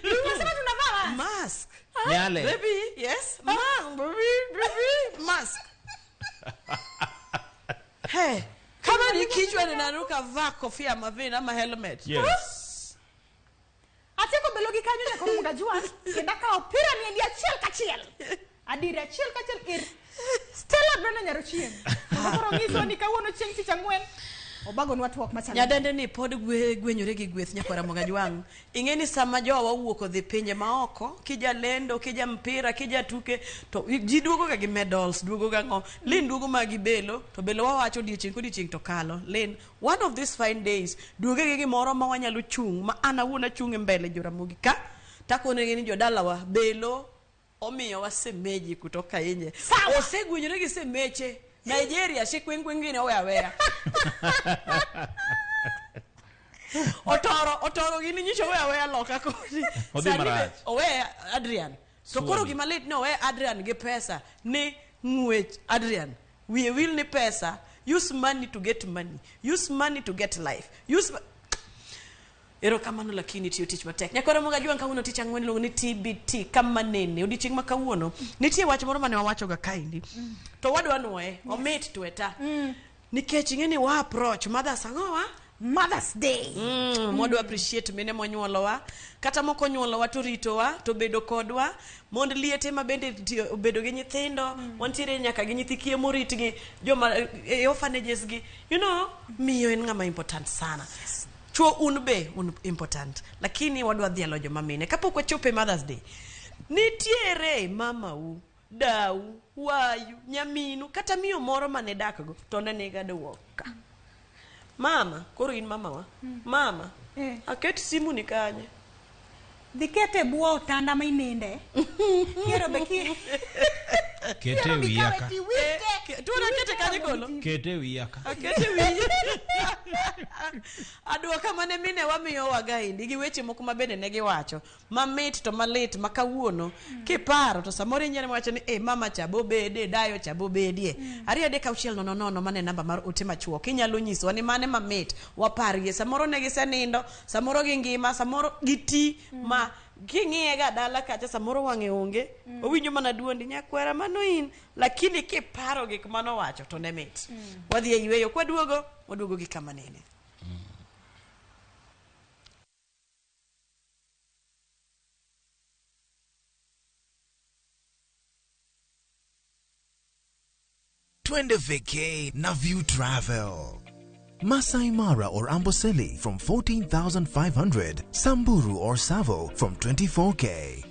Unasema tunavaa mask. Nyale. Baby, yes. Mask, baby, mask. Hey, kama ni kichwa ninaruka vaa kofia mavina ama helmet. Yes. Atieko belo gi kanyo nyaka mungajua kenda ka opira ni endi achiel kachiel. Adiri achiel kachiel ir. Stella Brenda Nyarochien. Koro ngiso ni kawuono chieng' tich ang'wen. Obago nwa twak machalo. Nyadende ni pod gwenyore gi gweth nyakwara Mogajwang'. Ing'e ni sama jowa wuok odhi pinje maoko, kija lendo, kija mpira, kija tuke, to ji duogo ga gi medals, duogo ga ng'o. Lynn duogo ma gi belo, to belo wawacho odiechieng' kodiechieng' to kalo. Lynn, one of these fine days, duoge gi gimoro ma wanyalo chung', ma an awuon achung' e mbele Joramogi ka, takonegi ni jodalawa, belo omiyowa semeji kutoka nje. Osegwenyore gi semeche. Nigeria si kwingwingine owe aweya. Otoro gini nyiso owe aweya loka kodi. Odhi marach. Owe Adrian. To koro gima lit ni owe Adrian gi pesa ni ng'wech Adrian. Wiye wil ni pesa. Use money to get money. Use money to get life. Use Erokamano lakini tiyo tich matek. Nyakwara Mogajwang' kawuono tich ang'wen iluongo ni TBT kama nene. Odiechieng' ma kawuono nitie wach moro mane wawacho ga kaendi. To wadwa nuoye, omit tweta. Nikech ing'e ni wa approach Mother's ang'owa? Mother's Day. Mwadwa appreciate mine monyuolowa. Kata moko nyuolowa to ritowa, to bedo kodwa. Mond liete ma bende obedo gi nyithindo, wantiere nyaka gi nyithi kiye moritgi, joma e orphanages gi. You know, miyo en ng'ama important sana. Yes. Chuo un be un important. Lakini wadwa dhialo joma mine. Kapok wachopo e Mother's Day, nitiere mamau, dau, wayu, nyaminu, kata miyo moro mane dakgo to ne niga duoka. Mama, koro in mamawa. Mama, aket simu ni kanye? Dhi kete bwo otanda ma ininde. Kiero be ki. Kete wiya ka. Tuona kete kanye golo? Kete wiya ka. Akete wiya. Aduoka mane mine wamiyowa gaendi gi weche moko ma bende ne giwacho. Mamit to malit ma kawuono kiparo to samoro inyalo wacho ni mama cha bobede, dayo cha bobedie. 2 3 6 0 0 mane namba mar ote machuok. Inyalo nyisowa ni mane mamit waparie. Samoro ne gisenindo, samoro gingima, samoro giti ma king'iye ga dala kacha samoro wang'e onge. Owinjo mana duondi nyakwera mano in, lakini kiparo gik manowacho to ne mit. Wadhi e yweyo kwaduogo, waduogo gi kama nene. Twende vacay na View Travel. Masai Mara or Amboseli from 14,500, Samburu or Savo from 24K.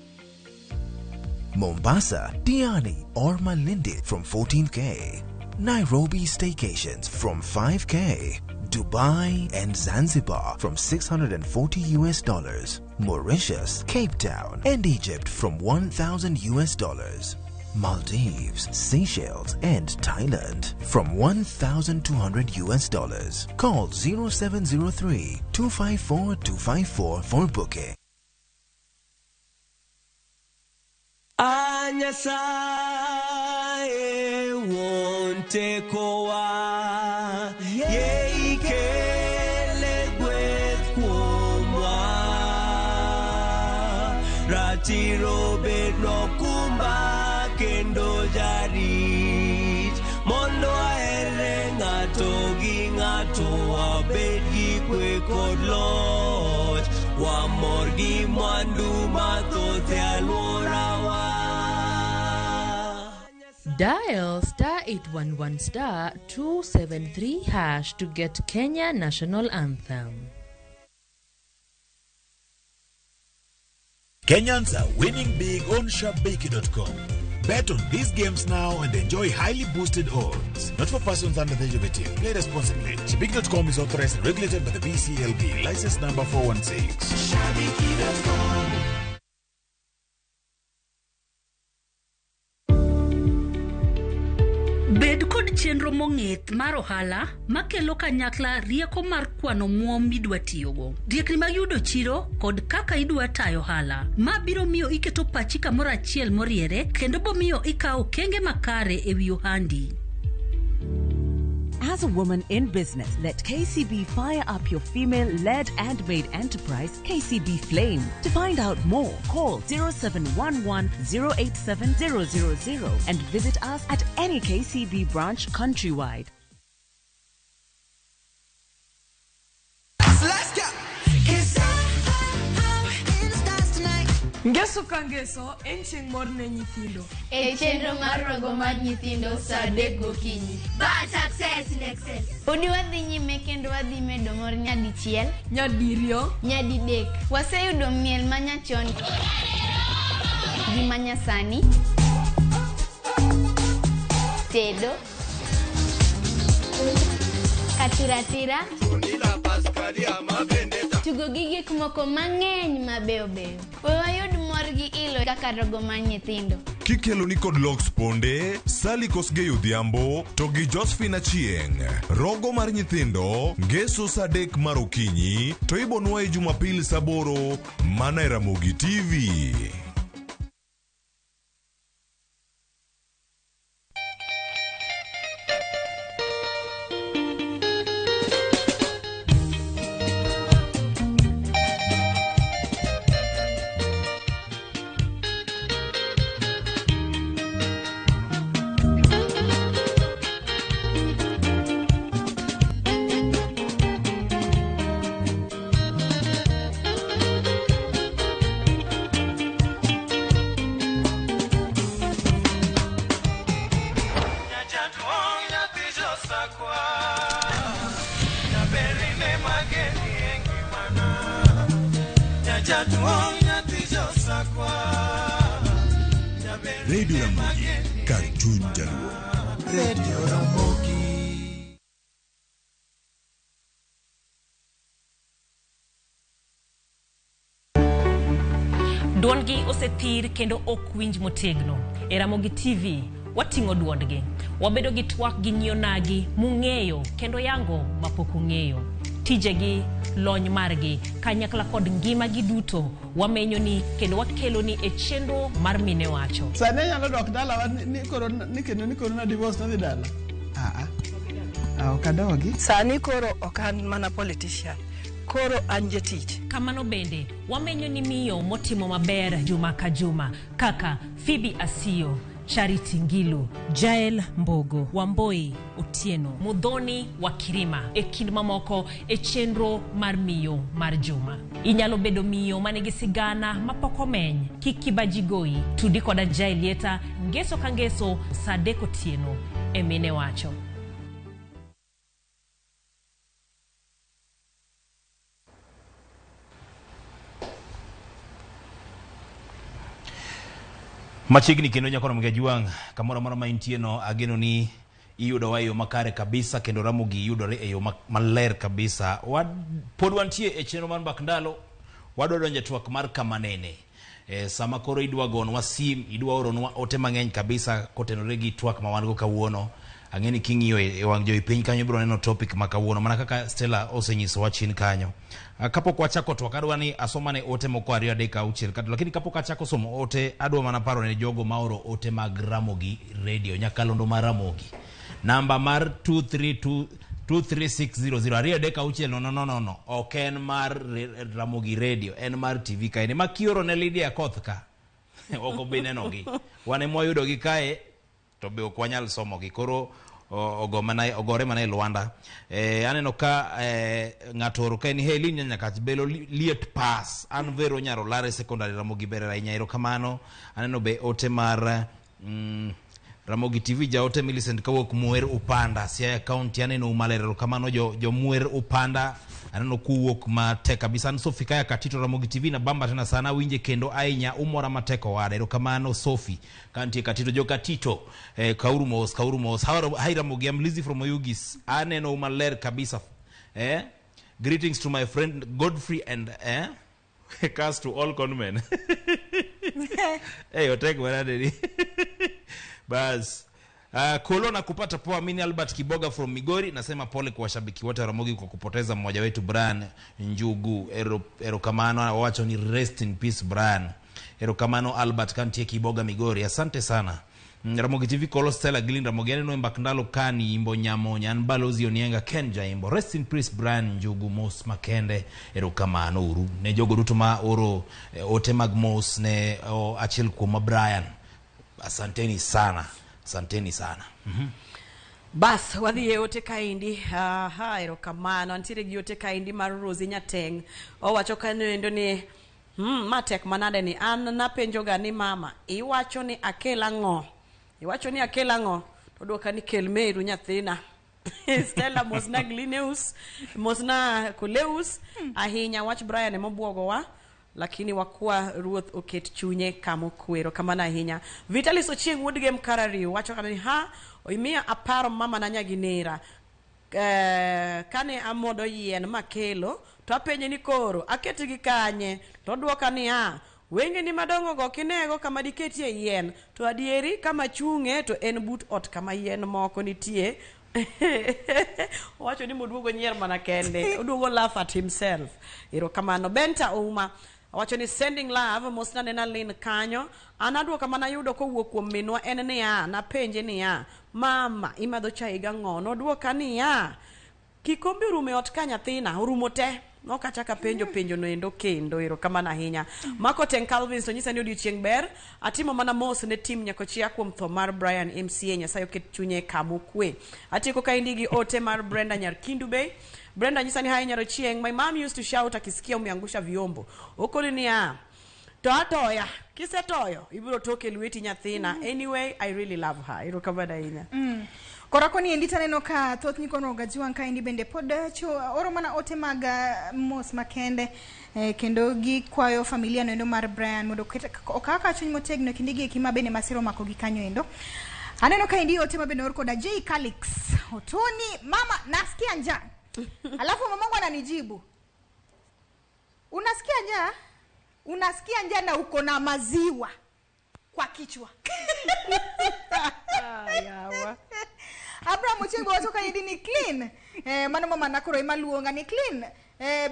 Mombasa, Diani or Malindi from 14K. Nairobi staycations from 5K. Dubai and Zanzibar from $640 US. Mauritius, Cape Town and Egypt from $1,000 US. Maldives, Seychelles, and Thailand from 1,200 US dollars. Call 0703 254 254 for booking. A Nyasaye wuon tekowa, yie ikele gweth kuomwa. Ratiro bednwa okumba kendo jarit, mondo waherre ng'ato gi ng'ato, wabed gi kwe kod loch, wamor gi mwandu mathoth e alworawa. Dial star 811 star 273 hash to get Kenya National Anthem. Kenyans are winning big on Shabiki.com. Bet on these games now and enjoy highly boosted odds. Not for persons under the age of 18. Play responsibly. Shabiki.com is authorized and regulated by the BCLB. License number 416. Shabiki.com. Bed kod chenro mong'ith mar ohala makelo kanyakla rieko mar kwano omuom midwa tiyogo, riekni mag yudo chiro kod kaka idwa tayo ohala. Ma biro miyo iketo pachi kamoro achiel moriere kendo bomiyo ikawo okenge makare e wi ohandi. As a woman in business, let KCB fire up your female led and made enterprise, KCB Flame. To find out more, call 0711 087 000 and visit us at any KCB branch countrywide. Let's go. 'Cause I'm in the stars tonight. Ngeso ka ngeso en chieng' mor ne nyithindo. E chenro mar rogo mar nyithindo sa 3 gokinyi. Bad success in excess. Podi wadhi nyime kendo wadhi medo mor nyadichiel, nyadiriyo, nyadidek. Waseyudo miel manyachon gi manyasani, tedo, katiratira, tugo gi gik moko mang'eny mabeyo beyo. We wayud mor gi ilo kaka rogo mar nyithindo. Kikelo ni kod Lox Ponde, Sally Kosgei Odhiambo to gi Josephine Achieng'. Rogo mar nyithindo, ngeso sa 3 mar okinyi, to ibonwaye Jumapil sa 8 mana e Ramogi TV. Radio Ramogi, kar chuny jaluo. Radio Ramogi. Duondgi osethir kendo ok winj motegno. E Ramogi TV, wating'o duondgi. Wabedo gi twak gi nyionagi mung'eyo kendo yango mapok ung'eyo. Tijegi, lony margi, kanyakla kod ngimagi duto wamenyo ni kendo wakelo ni e chenro mar Mine Wacho. Sani anyalo dok dalawa ni koro ni kendo ni koro na divorce nadhi dala. Ah, ah, ok adogi. Sani koro ok an mana politician, koro an jatich. Kamano bende, wamenyo ni miyo motimo maber juma ka juma kaka Phoebe Asiyo, Charity Ngilu, Jael Mbogo, Wamboi Otieno, Mudhoni wa Kirima e kind mamoko e chenro mar miyo mar juma. Inyalo bedo miyo manigi sigana mapok omeny, kik kibaji goyi, tudi koda Jael Lieta ngeso ka ngeso saa 3 otieno e Mine Wacho. Machiegni kendo nyakoro Mgajwang', kamoro amora ma intie no, ageno ni iyudowa e yo makare kabisa kendo Ramogi yudore e yo maler kabisa. Pod wantie e chenro mar Mbak Ndalo, wadwa donjo e twak mar kama nene. Sama koro idwa gonwa sim, idwa oronwa ote mang'eny kabisa kotenore gi twak ma wan go kawuono. Ang'e ni king'iyo e wang' jowi piny kanyo ibiro neno topic ma kawuono mana kaka Stella osenyisowa chien kanyo. Kapok wachako twak adwa ni asomane ote moko 2 3 6 kata, lakini kapok achako somo ote adwa mana paro ne jogo ma oro ote mag Ramogi Radio nyakalondo mar Ramogi. Namba mar 232 23600 2 3 6 0 0 0 ok en mar Ramogi Radio, en mar TV kae. Ma kioro ne Lydia Koth ka ok obi nenogi. Wan ema wayudogi kae to be ok wanyal somogi. Koro ogore mana e lwanda. Aneno ka ng'ato oro ka ni hey Lin Nyakach belo liet pass. An Vero Nyaro Lare Secondary Ramogi ber ahinya, erokamano. Aneno be ote mar Ramogi TV jaote Millicent kawuok Mwer Upanda Siaya County. Aneno maler, erokamano jo Mwer Upanda. Aneno kuwuok matek kabisa. An Sophie Kaya Katito Ramogi TV na bamba tena sana winje kendo ahinya umora matek owada. Erokamano Sophie kantie Katito jo Katito. Kauru mos, kauru mos. Hi Ramogi, I'm Lizzie from Oyugis. Aneno maler kabisa. Greetings to my friend Godfrey and curse to all conmen. Hey, otek manade. Bas. Kolo na kupata poa. Mimi Albert Kiboga from Migori nasema pole kwa washabiki wote wa Ramogi kwa kupoteza mmoja wetu Brian Njugu. Erokamano, wacho ni rest in peace Brian. Erokamano Albert kantie Kiboga Migori. Asante sana. Ramogi TV Kolo Stella Glin Ramogi aneno Mbakndalo kani imbo nyamonya an balozi Onienga Kenja imbo rest in peace Brian Njugu mos makende. Erokamano uru ne jogo duto ma oro ote mag mos ne achiel kuom Brian. Asanteni sana. Asanteni sana. Bas wadhi e ote kaendi. Aha, erokamano. Antiere gi ote kaendi mar Rosie Nyateng. Owacho kanyo endo ni matek manade ni an napenjoga ni mama iwacho ni akel ang'o? Iwacho ni akel ang'o? To dwoka ni kel meru nyathina. Stella mosna Glineus, mosna Koleus ahinya wach Brian emobwogowa lakini wakwa ruoth oket chunye kama okwero. Kamano ahinya. Vitalis Ochieng wuod Gem Karariu wacho kana ni ha oimiya aparo mama na nyaginera. Kane amodo yien makelo to apenje ni koro aketgi kanye to odwoka ni a wengeni madongo go kinego kama diketie yien to adieri kama chung'e to en but ot kama yien moko nitie. Owacho ni moduogo nyier mana kende, oduogo laugh at himself. Erokamano. Benta Ouma owacho ni sending love mosna nena Lin kanyo. An aduoka mana yudo kowuok kuom minwa en niya, napenje niya, mama imadho chai gang'o? Nodwoka niya, kikombe orumo e ot ka nyathina, orumo te. Nokachaka penjo penjo noendo kendo. Erokamano ahinya. Mako Teng Calvin to nyisa ni odiochieng' ber. Atimo mana mos ne tim Nyakochia kuom tho mar Brian MCA. Nyasaye oket chunye kama okwe. Atieko kaendi gi ote mar Brenda Nyarkindu Bay. Brenda nyisa ni hi Nyarochieng', my mom used to shout akisikia umeangusha vyombo. Okoni niya, to atoya, kisetoyo ibiro toke lweti nyathina. Anyway, I really love her. Erokamano ahinya. Koro koni endi taneno ka thoth nyikono Gajuang kaendi bende pod oro mana ote mag mos makende kendo gikwayo familia noendo mar Brian mondo okaka chuny motegno kinde gi eki ma bende masira omako gi kanyo endo. Aneno kaendi ote ma bende or koda J Calix Otoni, mama nasikia njaa. Alafu mamangu ananijibu, unasikia njaa? Unasikia njaa na uko na maziwa kwa kichwa. Yawa. Abraham Ochengo wacho kaendi ni clean. Mano mama nakoro ema luonga ni clean.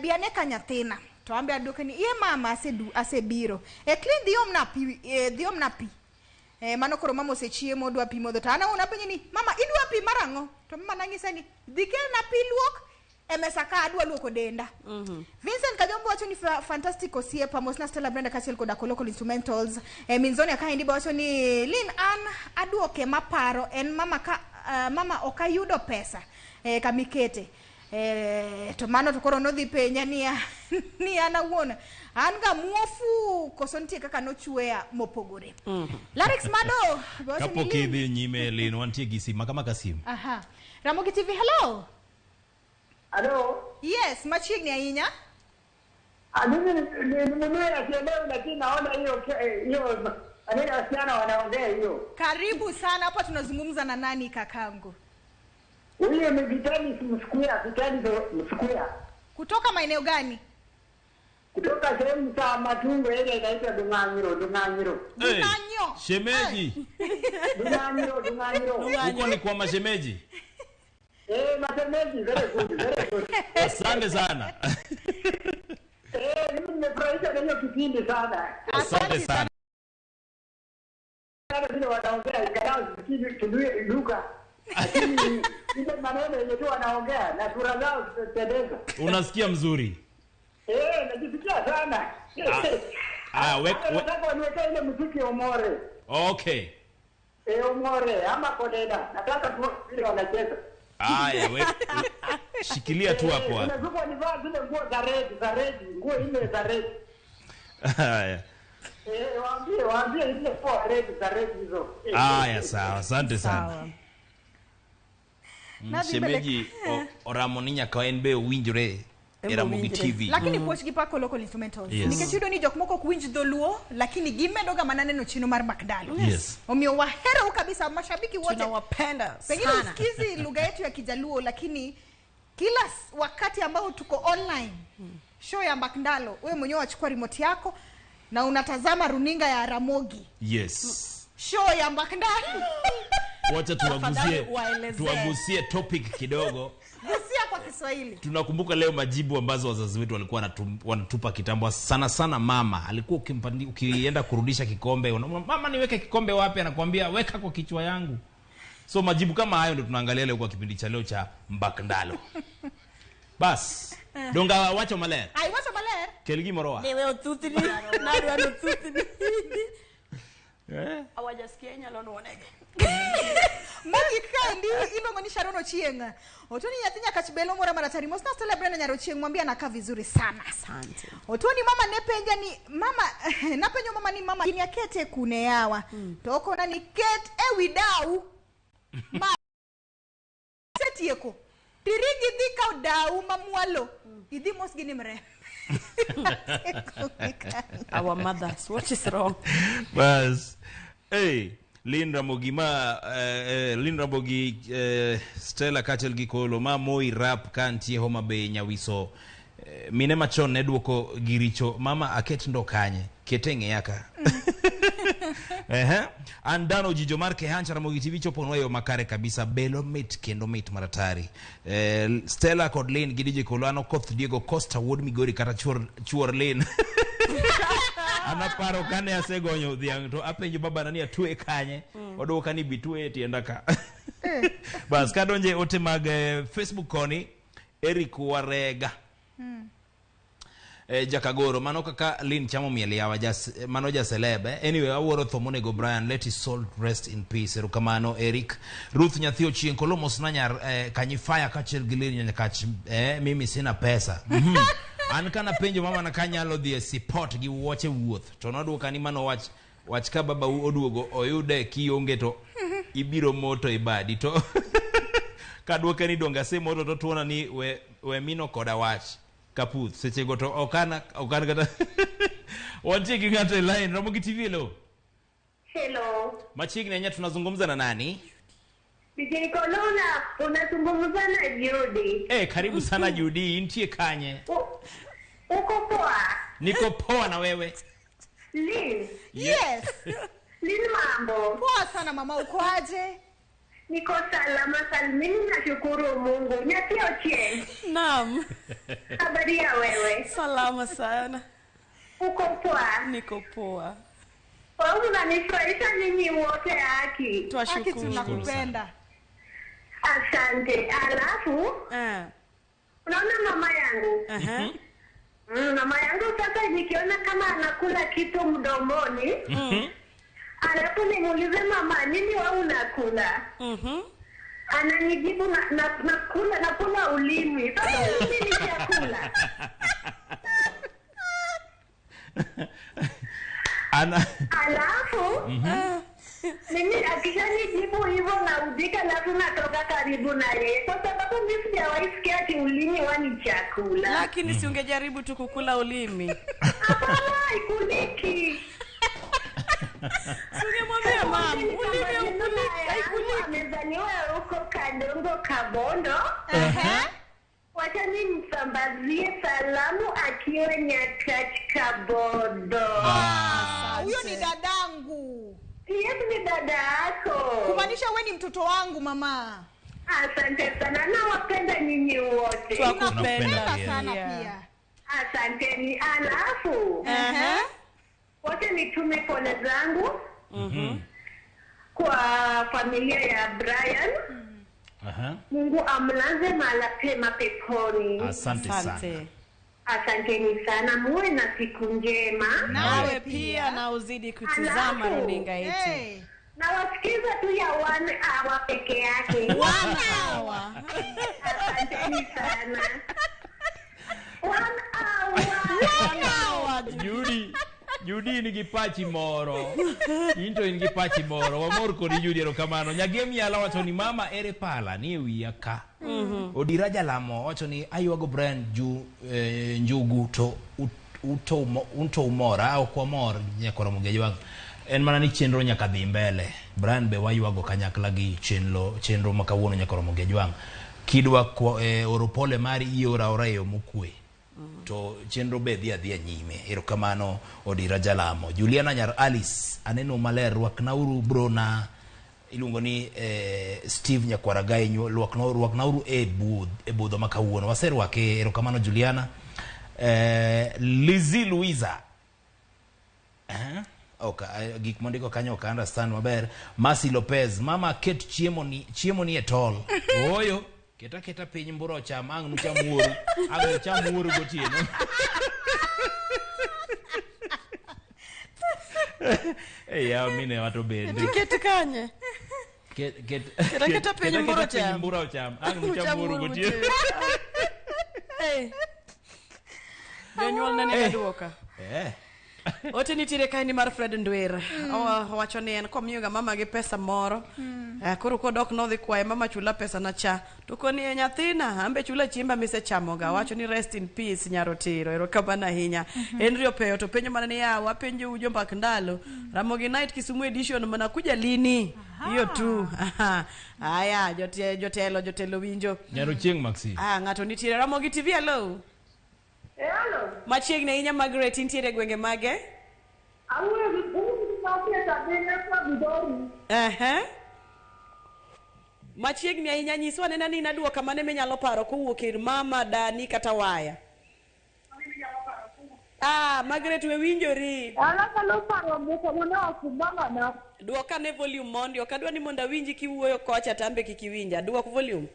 Biane ka nyathina. To ambe aduoke ni iye mama asebiro. Clean dhi omna pi, dhi omna pi. Mano koro mama osechiemo dwa pi modho. To an awuon apenje ni mama idwa pi mar ang'o? To mama nanyisa ni dhi kelna pi luok e mesa ka adwa luoko denda. Vincent Kajombo wacho ni fantastic osiepa mosna Stella Brenda kaachiel koda Kolokol Instrumentals. Minzoni akaendi be wacho ni Lin an aduoke maparo en mama ka mama ok ayudo pesa kamikete. To mano to koro nodhi penja niya ni an awuon an ga muofu koso nitie kaka nochweya mopogore. Larix Mado be wacho ni Kapok Lin. idhi nyime Lin, wantie gi sim maka maka sim. Aha. Ramogi TV, hello. Hello. Yes, machiegni ahinya. Mimi sielewi, lakini naona hiyo hiyo wasichana wanaongea hiyo. Karibu sana hapa, tunazungumza na nani kakangu? Huyo ni Vitalis Msukuya, Vitalis Msukuya. Kutoka maeneo gani? Kutoka sehemu za Matungo ile inaitwa Dung'anyiro, Dung'anyiro. Hey, shemeji. Dung'anyiro, Dung'anyiro. Huko ni kwa mashemeji. Mashemeji, very good, very good. Asante sana. Mimi nimefurahishwa na hiyo kipindi sana. Asante sana. Sana vile wanaongea ingalau sikii lugha. Lakini ile maneno yenye tu wanaongea na sura zao zinapendeza. Unasikia mzuri? Najisikia sana. Nataka niweke ile muziki Omore. Okay. Omore ama Kodeda. Nataka tu vile wanacheza. Haya, shikilia tu hapo hapo. Unazungua nivaa zile nguo za red, nguo ile za red. Haya. Waambie ile nguo za red hizo. Haya, sawa, asante sana. Shemeji oramo ni nyaka en be owinjore e Ramogi TV. Lakini puoch gi pako local instrumentals. Yes. Nikech iyudo ni jok moko ok winj dholuo lakini gimedo ga mana neno chino mar Makdalo. Yes. Omiyo wahero kabisa mashabiki wote. Tunawapenda Pengine sana. usikizi lugha yetu ya Kijaluo lakini kila wakati ambao tuko online show ya Makdalo wewe mwenyewe wachukua remote yako na unatazama runinga ya Ramogi. Yes. Show ya Makdalo. Wacha tuwagusie topic kidogo. Gusia kwa Kiswahili. Tunakumbuka leo majibu ambazo wazazi wetu walikuwa wanatupa kitambo. Sana sana mama alikuwa ukienda kurudisha kikombe, mama niweke kikombe wapi, anakuambia weka kwa kichwa yangu. So majibu kama hayo ndio tunaangalia leo kwa kipindi cha leo cha Mbakndalo. Bas, donga wacho maler. Ai wacho maler. Kelgi moroa. Newe otutini, nadwa otutini. Awajasikia inyalo nuonege. Mogik kaendi iluongo ni Sharon Ochieng. Otoni nyathi Nyakach Belo mora maratari mos na Stella Brenda Nyar Ochieng mwambie anakaa vizuri sana. Asante. Otoni mama nepenja ni mama napenjo mama ni mama ni akete kune yawa. To okona ni ket e widau. Ma setieko. Tirigi dhi kaw dau mamwalo. Idhi mos gi ni mre. Our mothers, what is wrong? Bas. Hey, Lynn Ramogi ma Lynn Ramogi Stella kaachiel gi Kolo ma Moi rap ka nitie Homa Bay Nyawiso. Mine machon ne duoko gi richo mama aket ndo kanye kete ng'eya ka. Andano jijo mar Kehancha Ramogi TV choponwa e yo makare kabisa belo mit kendo mit maratari. Stella kod Lynn gi DJ Kolo ano koth Diego Costa wuod Migori kata chuor Lynn. Anaparo kane asegonyo dhiang' to apenjo babana ni atwe kanye. Oduoka ni bitwe e tienda ka. Bas kadonje ote mag Facebook koni Eric Warega. Jakagoro mano kaka Lynn chamo miel yawa mano ja celeb. Anyway awuoro tho monego Brian, let his soul rest in peace. Erokamano Eric. Ruth nyathi Ochieng Kolo mosna nyar Kanyifaya kaachiel gi Lynn Nyakach mimi sina pesa. An kana penjo mama na kanyalo dhi e sipot gi wuoche wuoth to nodwoka ni mano wach ka baba oduogo oyude kionge to ibiro moto ibadi to kadwoke ni donga se moto to tuona ni we mino koda wach kaputh sechego to okana kata wantie gi ng'ato e line Ramogi TV. Hello. Hello. Machiegni ahinya tunazungumza na nani? DJ Kolona, unazungumza na Judy. Karibu sana Judy, intie kanye? Uko poa? Niko poa na wewe? Lynn. Yes. Lynn mambo. Poa sana mama, uko aje? Niko salama salimini, nashukuru Mungu. Nyathi Ochieng. Naam. Habari ya wewe? Salama sana. Uko poa? Niko poa. Wewe unanifurahisha nyinyi wote haki. Twashukuru. Haki tunakupenda. Asante. Alafu unaona mama yangu? Mama yangu sasa nikiona kama anakula kitu mdomoni, alafu nimuulize mama nini wewe unakula? Ananijibu nakula ulimi. Sasa ulimi ni chakula. Alafu mimi akishanijibu hivyo naudika, alafu natoka karibu na yeye kwa sababu mimi sijawahi sikia ati ulimi wani chakula. Lakini si ungejaribu tu kukula ulimi? Hapana, haikuliki. Singemwambia mama, ulimi haikuliki. Amezaliwa huko Kadongo Kabondo. Wacha nimsambazie Nimsambazie salamu akiwa Nyakach Kabodo. Huyo ni dadangu. Yes, ni dada yako. Kumaanisha we ni mtoto wangu mama. Asante sana, nawapenda nyinyi wote. Tunakupenda sana pia. Asanteni. Alafu wote nitume pole zangu kwa familia ya Brian. Mungu amlaze mahala pema peponi. Asante sana. Asanteni sana, muwe na siku njema. Nawe pia na uzidi kutizama Alafu, runinga yetu. Na wasikiza tu ya 1 hour peke yake. 1 hour. Asanteni sana. 1 hour. 1 hour. Judy, Judy in gi pachi moro. Into in gi pachi moro. Wamor kodi Judy, erokamano. Nyagem yala wacho ni mama ere pala ni e wiya ka. Odira Jalamo wacho ni aywago Brian Njugu to unto umora ok wamor nyakoro Mugejwang. En mana ni chenro nyaka dhi mbele. Brian be waywago kanyakla gi chenro ma kawuono nyakoro Mugejwang. Kidwa oro pole mari iora ora e yo mokwe. To chenro be dhi adhiya nyime. Erokamano Odira Jalamo. Juliana Nyar Alice aneno maler, rwaknauru brona iluongo ni Steve Nyakwaragai, rwaknauru e budho ma kawuono. Waserwake, erokamano Juliana. Lizzie Louisa. Okay, gik mondiko kanyo ok understand maber. Mercy Lopez, mama ket chiemo ni e tol. Oyo, keta piny mbura ocham, ang' nucham wuoru. Ang' nucham wuoru gotieno. Ya mine wato bende. Tiket kanye? Keta piny mbura ocham. Ang' nucham wuoru gotieno. Jonyuol ne duoka. Ote nitiere kae ni mar Fred Ndwer. Owacho ni en komiyoga mama gi pesa moro. Koro kodok nodhi kwaye mama chula pesa na cha. To koni e nyathina ambe chula chiemba misechamoga. Owacho ni rest in peace Nyarotiro. Erokamano ahinya. Henry Opeyo to penjo mana ni yawa penjo ujo mbak ndalo. Ramogi Night Kisumu edition mana kuja lini? Hiyo tu. Aya jotelo winjo. Nyarochieng Maxi. Ng'ato nitiere Ramogi TV, hello. Hello. Machiegni ahinya Margaret, intiere gwenge mage? Awuoyo gi bungu maket ahinya kwa Migori. Machiegni ahinya, nyiswa nena ni inaduoka mane minyalo paro kowuok ir mama, dani kata waya. Margaret we winjori. Anyalo paro moko mane owacho mama na. Duoka ne volume mondi, ok adwa ni mondo awinji kiwuoyo kocha tambe kik iwinja. Duok volume.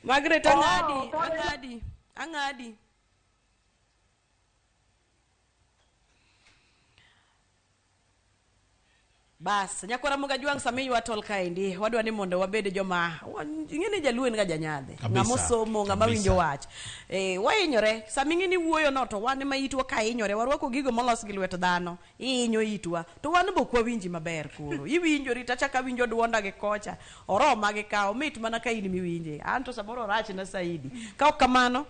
Margaret ang'adi. Bas, nyakwara Mugajwang' sama iywa tol kaendi, wadwa ni mondo wabed joma ing'e ni jaluo en ga janyadhe. Ng'ama osomo, ng'ama winjo wach. Wahinyore, sama ing'e ni wuoyo no to wan ema itwa ka hinyore, warwako gigo molos gi lwet dhano, ihinyo itwa. To wan be ok wawinji maber koro. Iwinjori tachaka awinjo duonda gi kocha, oroma gi ka, omit mana ka in miwinje. An to samoro orachna saidi. Ka ok kamano,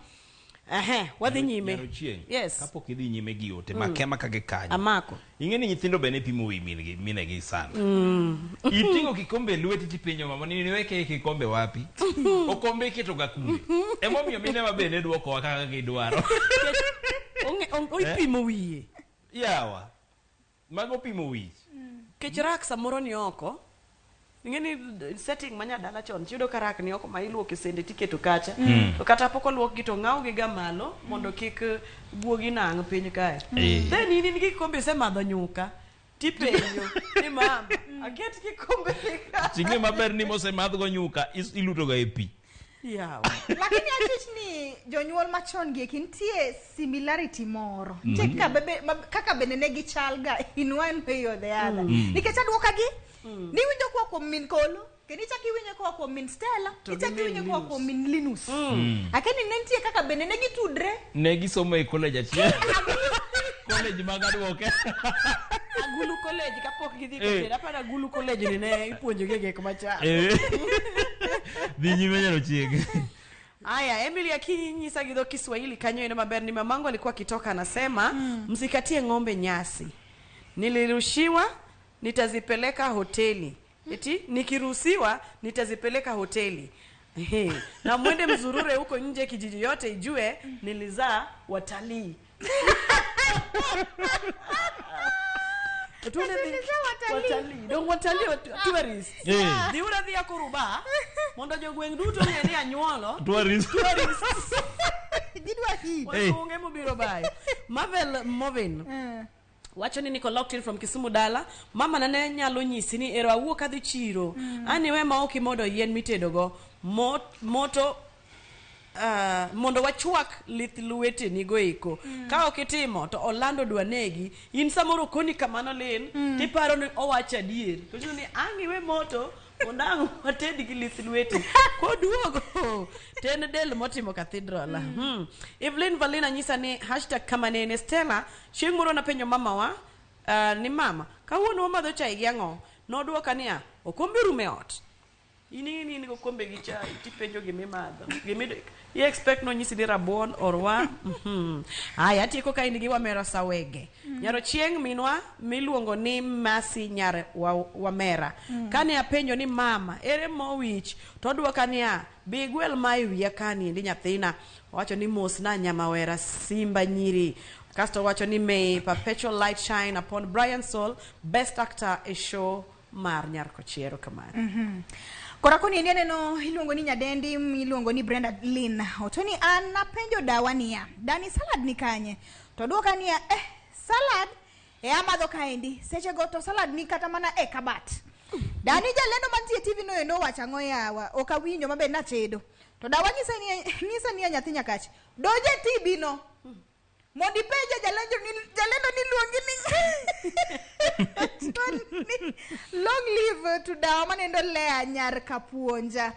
wadhi nyime. Yes. Kapok idhi nyime gi ote, makema ka gi kanyo. Amako. Ing'e ni nyithindo be ne pimo wi minegi sana. Iting'o kikombe e lweti tipenjo mama ni niweke kikombe wapi? Okombe iketo ga kure. Emomiyo mine ma bende duokowa kaka gidwaro. Oipimo wiye. Yawa. Mago pimo wich. Kech rak samoro ni oko. Ing'e ni setting ma nyadala chon tiyudo ka rak ni oko ma iluoko sende tiketo kacha. To kata pok oluokgi to ng'awgi ga malo mondo kik guogi nang' piny kae. Then in gi kikombe isemadho nyuka tipenjo ni mama aket kikombe ka. Ting'e maber ni mosemadhgo nyuka iluto ga e pi. Yawa. Lakini achich ni jonyuol machon gi eki nitie similarity moro. Nitie kaka bende ne gichal ga in one way or the other. Nikech aduoka gi niwinjo koa kuom min Kolo, kendo ichako iwinjo koa kuom min Stella, ichako iwinjo koa kuom min Linus. Akeni ne nitie kaka bende ne gitudre. Ne gisomo e college achiel. College mag aduoke. Agulu College kapok gidhi kotero. Aparo Agulu College ni ne ipuonjogi gik machal. Dhi nyime Nyarochieng. Aya, Emily akinyisa gi dho Kiswahili kanyo ino maber ni mamangu alikuwa akitoka anasema msikatie ng'ombe nyasi. Nilirushiwa nitazipeleka hoteli. Eti nikiruhusiwa nitazipeleka hoteli. Ehe. Na mwende mzurure huko nje kijiji yote ijue nilizaa watalii. Tuende watalii. Dong watalii tourists. Yeah. Dhiuru adhiya Kuruba mondo jogweng' duto ong'e ni anyuolo Tourists. Tourists. Gidwa hii. Wasunge mobiro bayo. Marvel Movin. Wacho ni niko locked in from Kisumu dala. Mama na ne nyalo nyisi ni ero awuok adhi chiro. Ani we ma ok imodo yien mitedogo. Moto mondo wachwak lith lweteni go eko. Ka ok itimo to Orlando dwa negi. In samoro koni kamano lin, tiparo ni owacho adier. To nyiso ni ang' iwe moto mondo ang' wated gi lith lweti. Koduogo to en del motimo cathedral. Evelyn Valina nyisa ni hashtag kama nene Stella chieng' moro napenjo mamawa ni mama kawuono wamadho chai gi ang'o? Nodwoka niya okombe orumo e ot. In ing'e ni in gi okombe gi chai tipenjo gimimadho. I expect nonyisi ni rabuon or wa. Aya atieko ka in gi Wamera Sawege. Nyaro chieng' minwa miluongo ni Masi nyar Wamera. Kane apenjo ni mama ere mo wich to odwoka niya bi gwel ma e wiya kani endi nyathina. Owacho ni mos na nyamawera simba nyiri. Kasto owacho ni may perpetual light shine upon Brian Soul, best actor e show mar Nyar Kochiero kamano. Kora koni endi aneno iluongo ni nyadendi iluongo ni Brenda Lynn. Oto ni an napenjo dawa niya, dani salad ni kanye? To dwoka niya, salad e amadho kaendi. Seche go to salad ni kata mana e kabat. Dani jalendo mantie TV no endo wacho ang'o yawa, ok awinjo maber natedo. To dawa nyisa niya nyathi Nyakach, donj e TV no. Mondo ipenje jalendo ni luongi ni long live to dawa manendo Lea nyar Kapuonja.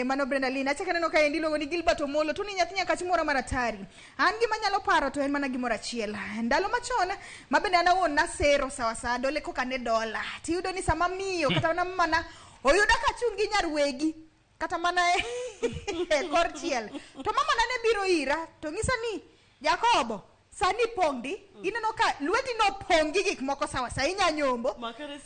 Mano Brenda Lynn. Achako aneno ka endi iluongo ni Gilbert Omolo. To ni nyathi Nyakach moro maratari. An gima anyalo paro to en mana gimoro achiel. Ndalo machon ma bende an awuon nasero sawa sawa dole koka ne dola. Tiyudo ni sama miyo kata mana oyuda kachung' gi nyar wegi kata mana e kor chiel. To mama na ne biro ira to ng'isa ni Jakobo sani pong'di ineno ka lweti no pong' gi gik moko sawa sawa inya nyombo.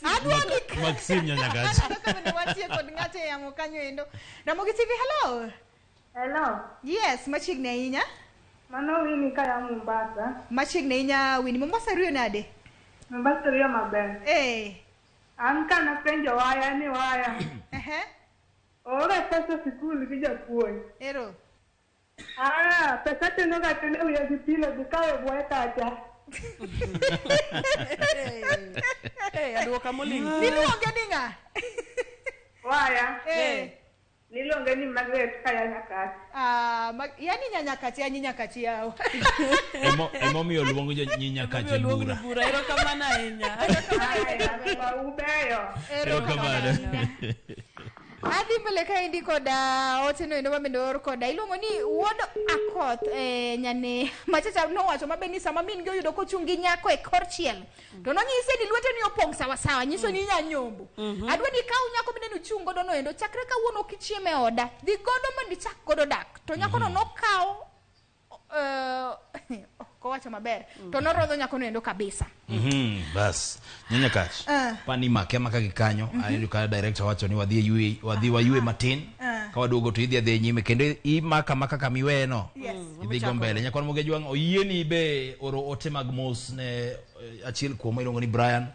Adwa ni Maxim Nyanyakach. Aneno ka bende wantie kod ng'ato e yamo kanyo endo. Ramogi TV, hello. Hello. Yes, machiegni ahinya. Mano Winnie kaya Mombasa. Machiegni ahinya Winnie. Mombasa riyo nade? Mombasa riyo maber. An ka napenjo waya ni waya. Oora pesa sikul gi japuonj. Ero. Ah, pesa teno ga teno wiya gi pilo dhi kawo e bwoye kacha. Aduoka moling'. Niluonge ni ng'a? Waya. Niluonge ni Margaret kaya Nyakach. Ah, yani Nyanyakach ya Nyanyakach yao. Emomiyo luongo nyi Nyakach e bura. Bura erokamano ahinya. Ubeyo. Erokamano. Adhi mbele kaendi koda ote no endo mabende oor koda iluongo ni wuod Akoth nyane machacha nowacho mabe ni sama min gi oyudo kochung' gi nyako e kor chiel to nonyise ni lwete ni opong' sawa sawa nyiso ni inya nyombo. Adwa ni ikaw nyako mineno ichung' godo no endo chakre kawuono ok ichiem e oda dhi godo mondo ichak godo dak to nyakono nokawo kowacho maber to norodho nyakono endo kabisa. Bas Nyanyakach. Pani make maka gi kanyo aneno ka director wacho ni wadhi yue wadhi wayue matin ka waduogo to idhi adhi nyime kendo imaka maka kama iweyeno. Idhi go mbele nyakwan Moge Jwang' oyieni be oro ote mag mos ne achiel kuom iluongo ni Brian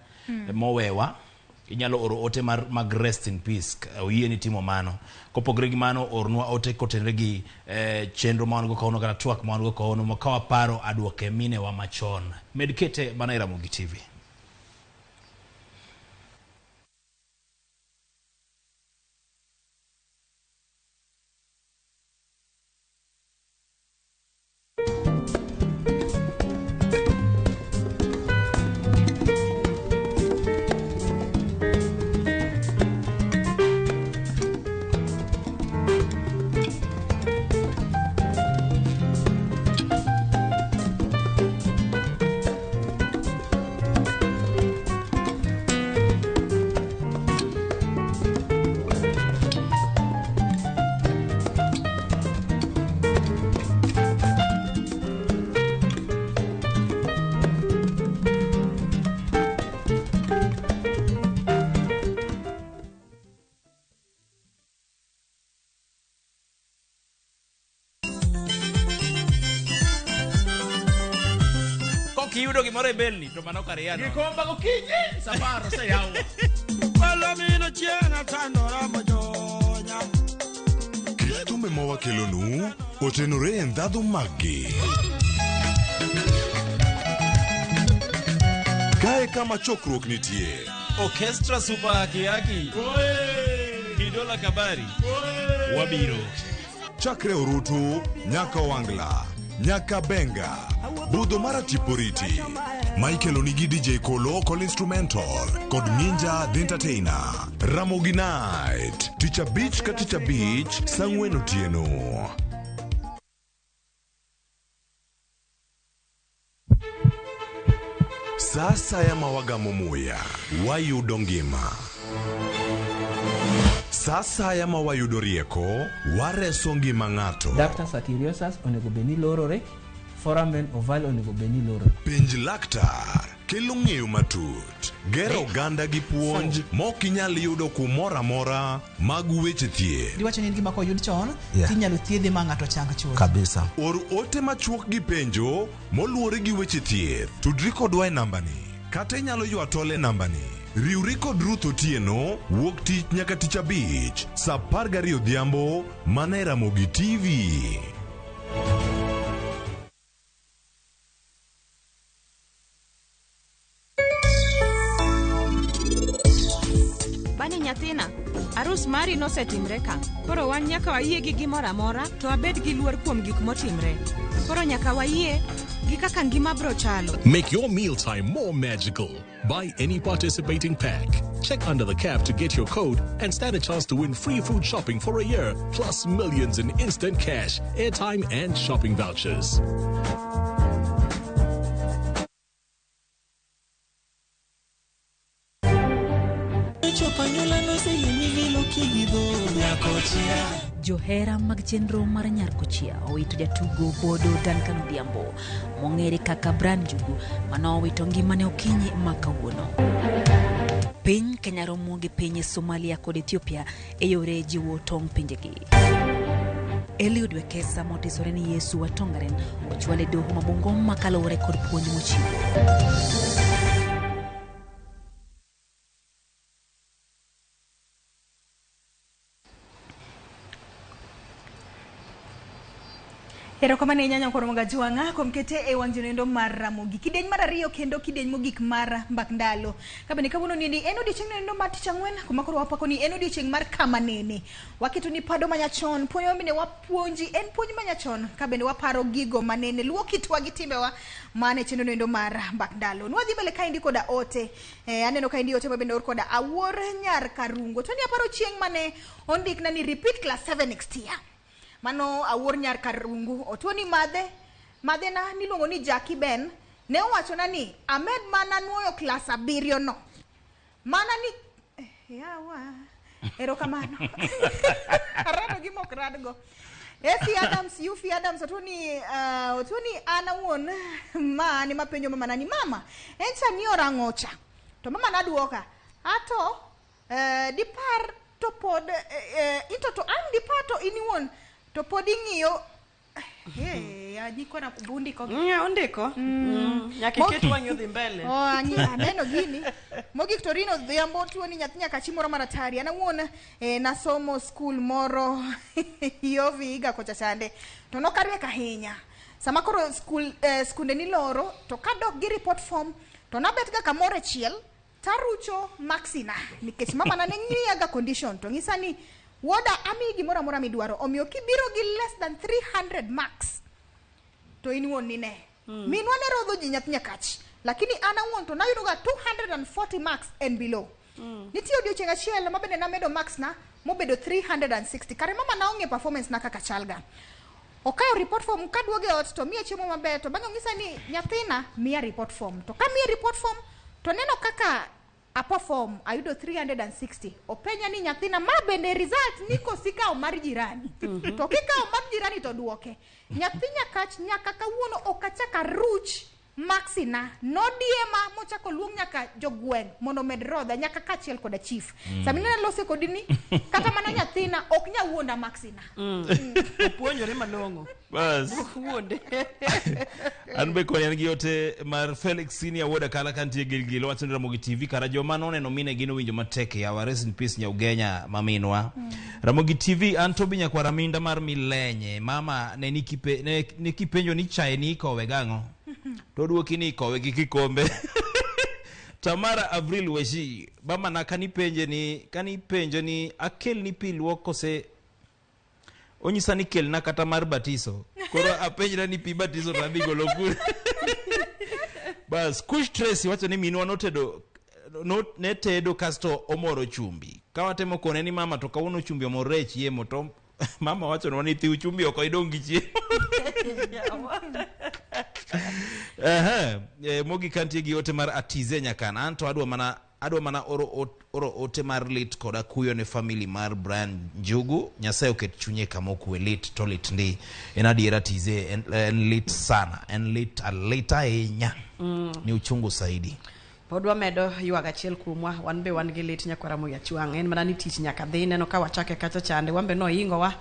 mowewa. Inyalo oro ote mag rest in peace oyieni timo mano. Kopogore gi mano ornwa ote kotenore gi chenro ma wan go kawuono kata twak ma wan go kawuono ka waparo aduoke minewa machon. Med kete mana e Ramogi TV. Kiyudo gimoro e belni to mano kariano. Gikomba gokinyi sapar oseyaw. Palomino chieng' atandora mojonya. Kit thumbe ma wakelonu otenore e ndhadhu maggi. Kae kama chokruok nitie. Orchestra Super Haki Haki. Kidola Kabari. Wabiro. Chakre Orutu, nyaka Wangla, nyaka Benga, budho mar Atiporiti. Michael onigi DJ Kolo Kol Instrumental kod Ninja The Entertainer. Ramogi Night, tich abich ka tich abich, saa ang'wen otieno. Sa asaya ma wagamo muya, wayudo ngima. Sa asaya ma wayudo rieko, wareso ngima ng'ato. Ductus arteriosus onego bed ni lorore, foramen ovale onego bed ni lorore. Penj laktar kelo ng'eyo matut, gero oganda gi puonj mok inyal yudo kumoro amora mag weche thieth. Diwacho ni en gima koyud chon Yeah. tinyalo thiedhe ma ng'ato chang chuth. Kabisa. Or ote machuok gi penjo moluwore gi weche thieth. Tudri kodwa e nambani kata inyalo ywa tol e nambani. Riwri kod Ruth Otieno wuok tich nyaka tich abich saa 12 odhiambo mana e Ramogi TV. Bani nyathina, arus mari nosetimre ka. Koro wan nyaka wayie gi gimoro amora to wabed gi luor kuom gik motimre. Koro nyaka wayie gi kaka ngima bro chalo. Make your mealtime more magical. Buy any participating pack. Check under the cap to get your code and stand a chance to win free food shopping for a year, plus millions in instant cash, airtime, and shopping vouchers. Johera mag chenro mar Nyar Kochia owito jatugo Bodo Duncan Odhiambo mong'ere kaka Bran Njugu manowito ngimane okinyi ma kawuono. Piny Kenya romo gi piny Somalia kod Ethiopia e yore jiwo tong' pinjegi. Eliud Wekesa motisore ni Yesu wa Tongaren ochwale doho ma Bungoma kaluwore kod puonj mochiwo. Erokamano ahinya nyakwar Mogajwang'a kuom kete e wang' jonendo mar Ramogi. Kidieny mar ariyo kendo kidieny mogik mar mbak ndalo. Kabende kawuono niendi en odiochieng' nendo mar tich ang'wen kuma koro wapako ni en odiochieng' mar kama nene. Waketo ni pado manyachon, puonj ma bende wapuonji en puonj manyachon kabende waparo gigo manene luwo kitwa gi timbewa mane chenro nendo mar mbak ndalo. Nwadhi mbele kaendi koda ote. Aneno kaendi ote mabende or koda Awuor Nyar Karungo. To ni aparo chieng' mane ondikna ni repeat class 7 next year. Mano Awuor Nyar Karungu otuo ni madhe madhena niluongo ni Jackie Ben ne owachona ni amed mana nuoyo klas abiriyo no mana ni yawa erokamano arado gi mok radgo Effie Adams, Yufi Adams otuo ni otuo ni an awuon ma an ema penjo mamana ni mama en cha ni orang'o cha to mama naduoka ato dipar to pod into to an dipar to in iwuon to pod ing'iyo nyikwa bundiko Ondiko. Nyaka iket wang'i odhi mbele. Oh, aneno gini. Mogik to Rino Odhiambo tuo ni nyathi nyaka chi moro maratari. An awuon nasomo skul moro Yovi higa kocha chande. To nokariek ahinya. Sama koro skul skunde niloro to kadok gi report form to nabet ga kamoro achiel tarucho maxina nikech mama na ne ng'iya ga condition to ng'isa ni wuoda amiyi gimoro amora midwaro omiyo kibiro gi less than 300 marks to in wuon ni ne. Minwa ne rodho ji nyathi nyakach lakini an awuon to nayudo ga 240 marks and below. Nitie odiochieng' achiel ma bende namedo marks na mobedo 360 kare mama naong'e performance na kaka chalga. Okawo report form kaduogo e ot to miya chiemo maber to bang'e ong'isa ni nyathina miya report form to ka miya report form to neno kaka a perform ayudo 360 openya ni nyathina ma bende result ni kosikawo mar jirani to kikawo mar jirani to duoke nyathi nyakach nyaka kawuono ok achak aruch Maxina nodiema mochako luong nyaka jogweng' mondo omed rodha nyaka kaachiel koda chief. Sami nene lose kodi ni kata mana nyathina ok nya wuonda Maxina. Opuonjore malong'o. Bas. Ok wuonde. An be koni an gi ote mar Felix Senior wuod Akala kantie Gilgil wacho ni Ramogi TV kara joma noneno mine gin owinjo matek yawa rest in peace Nyaugenya maminwa. Ramogi TV an Tobi nyakwar Aminda mar Milenye mama ne nikipe, ne, ne kipenjo ni chae ni ikowe gang'o to odwoki ni ikowe gi kikombe. Tamara Avril Weshi mama na kanipenje ni kanipenjo ni akelni pi luok kose onyisa ni kelna kata mar batiso koro apenjra ni pi batiso to adhi golo kure bas Kush Tracy wacho ni minwa notedo no, ne tedo kasto omoro chumbi ka watemo kone ni mama to kawuono chumbi omorre e chiemo to mama wachonwa ni thiw chumbi oko idong' gi chiemo Ehe, mogik kantie gi ote mar Atize Nyakana an to adwa mana oro ote mar lit kod akuyo ne family mar Brian Njugu. Nyasaye oket chunye kama okwe. Lit to lit ndi. En adiera Atize, en lit sana, en lit alita ahinya. Ni uchungu saidi. Pod wamedo ywak achiel kuomwa, wan be wan gi lit nyakwara Ramogi Achwang'. En mana ni tich nyaka dhi, neno ka wachake kacha chande, wan be nohingowa,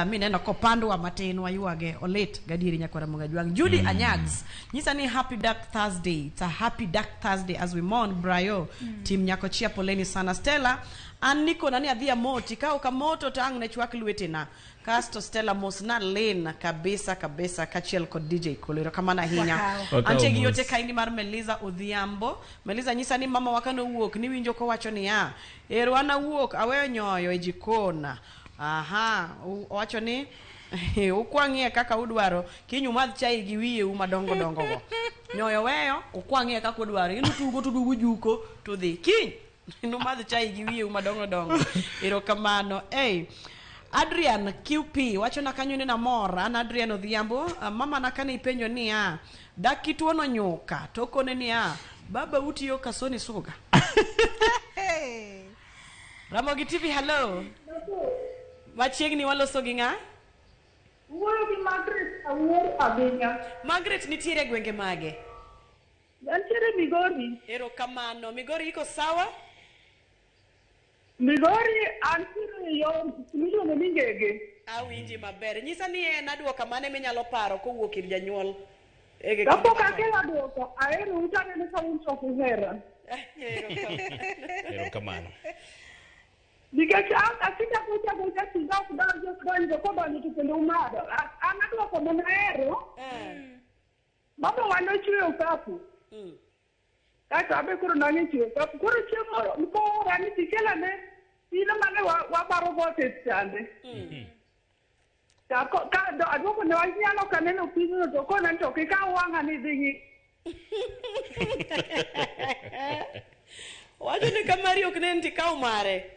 mineno kopandwa matin waywage, olit gadieri nyakwara Ramogi Ajwang'. Judy Anyags, nyisa ni happy dark Thursday. It's a happy dark Thursday as we mourn Brayo. Team Nyakochia poleni sana. Stella, an nikona ni adhi amoti, ka ok amoto to ang' ne chwak lwetena. Kasto Stella mos na lin kabisa kabisa kachiel kod DJ Kolo. Erokamano ahinya. Wakawo Antie gi mos. ote kaendi mar Meliza Odhiambo. Meliza nyisa ni mama wa kanowuok niwinjo kowacho niya, ero an awuok aweyo nyoyo e jikon. Aha, owacho ni ukwang'ie kaka udwaro, kiny umadh chai gi wiyeu madongo dongo go. Nyoyo weyo, ukwang'ie kaka udwaro. In utugo tudugu juko to dhi. Kiny numadh chai gi wiyeu madongo dongo. Erokamano. Hey. Adrian QP wacho na kanyo ni namor an Adrian Odhiambo mama na kane ipenjo niya dak kituono nyuka to okone niya baba utiyo kasoni suga. Ramogi TV hello. Machiegni waloso gi ng'a? Wuoyo gi Margaret Awuor Abinya. Margaret nitiere e gwenge mage? Antiere Migori. Erokamano. Migori iko sawa? Migori antiere yo miluongo ni Ngege. Awinji maber. Nyisa ni en aduoka mane minyalo paro kowuok ir janyuol? Kapok akelo aduoka, ahero u to aneno ka un to ok uhera. Erokamano. Nikech an asika gocha gocha kinda ok donjo ok donjo kodonjo to kendo umadho. An aduoko mana ahero. Mama wa nochweyo okapu. Kaeto abe koro nang'e chweyo okapu. Koro chieng' moro koora ni tikelane pino mane wabaro go otet chande. Ka aduoko ne wach ni an ok aneno pino to kona ni to ok ikaw wang'a ni idhi ng'i. Wacho ni ka mari ok nen tikaw mare.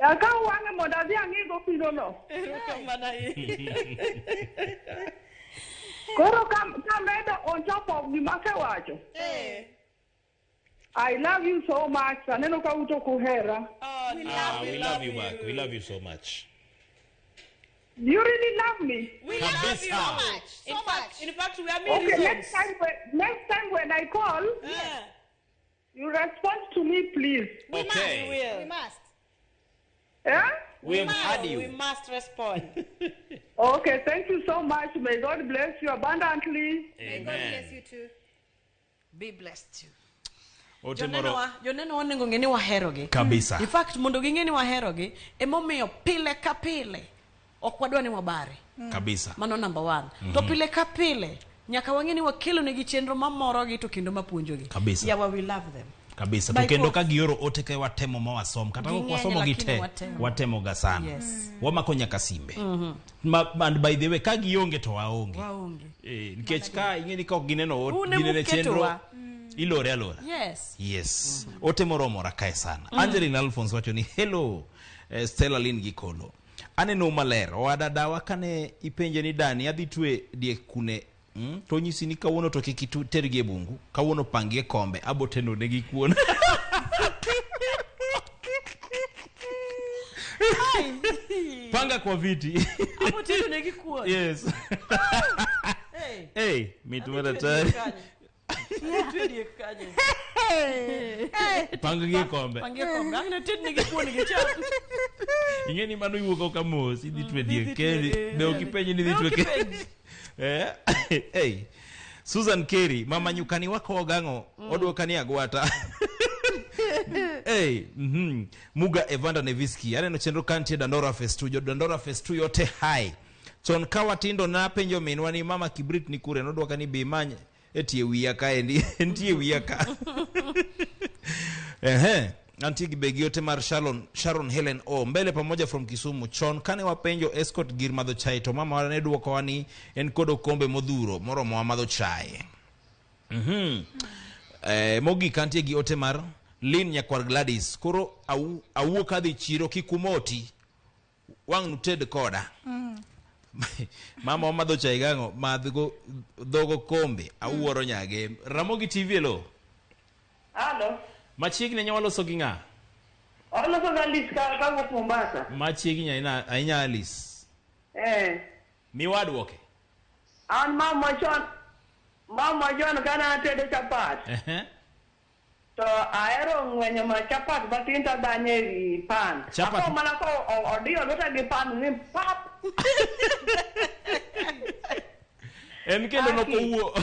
Akaw wang'e mondo adhi ang'igo pino no. Erokamano ahinya. Koro kamedo on top of gima asewacho. I love you so much. Aneno ka uto kuhera. Oh, we love you back. We love you so much. You really love me? We love you so much. So much. In fact, we are many Okay, reasons. next time when I call, you respond to me, please. We Okay. must. We will. We must. Yeah? We have had you. We must respond. Okay, thank you so much. May God bless you abundantly. May God bless you too. Be blessed too. Ote moro Joneno onego ng'e ni waherogi. Kabisa. In fact, mondo ging'e ni waherogi, emomiyo pile ka pile ok wadwa ni wabare. Kabisa. Mano number 1. To pile ka pile nyaka wang'e ni wakelo negi chenro mamorogi to kendo mapuonjogi. Kabisa. Yawa, we love them. Kabisa. By To kendo force. ka gioro ote ka watemo ma wasom kata ok Ging'eny wasomo gi lakini te watemo. watemo ga sana. Yes. Wamako nyaka simbe. And by the way ka gionge to waonge. Waonge. Nikech ka ing'e ni ka ok gineno ot Une ginene chenro muketowa. ilore alora. Yes. Yes. Ote moro omora kae sana. Angeline Alphonse wacho ni hello Stella Lynn gi Kolo. Aneno maler. Owada dawa kane ipenje ni Dani adhi twe diek kune to nyisi ni kawuono to kik itergi e bungu, kawuono pangi e kombe, abo teno negi kuon. Panga kwa viti. Abo teno negi kuon. Yes. Hey. Hey, mit Adhi mar twe hatari. diek kanye? Twe diek kanyo. Pang gi e kombe. Pang gi e kombe. Ang' ne tednegi kuon gi cham. Ing'e ni mano iwuok ka mos, idhi twe diek Idhi twe kendi. diek. Be ok ipenji ni idhi Be ok twe kendi. ipenji. Eh? Hey. Susan Kerry, mama nyukani wakowo gang'o? Odwoka ni agwata. Hey, Muga Evander Neviski, aneno chenro ka nitie Dandora Phase 2, jo Dandora Phase 2 yote hai. Chon ka watindo napenjo minwa ni mama kibrit ni kure, nodwoka ni bi imany e tie wiya kaendi, entie wiya ka. Ehe. Antie gi begi ote mar Sharon Helen O mbele pamoja from Kisumu. Chon kane wapenjo escort gir madho chai to mama ne dwokowa ni en kod okombe modhuro moromowa madho chai. Mogik antie gi ote mar Lynn Nyakwar Gladys. Koro awuok adhi chiro kik umoti. Wang' nuted koda. Mama omadho chai gang'o? Madh go dhogo kombe. Awuoro nyage. Ramogi TV elo. Halo. Machiegni nya waloso gi ng'a? Oloso ga Alice kawuok Mombasa. Machiegni ahinya Alice. Miwa duoke. An mama chon kana atedo chapat. To ahero ng'wenyo ma chapat matin to adanye e wi pan. Chapat. Ako mana ko odiyo lweta gi pan ni pap. En kendo nok owuo.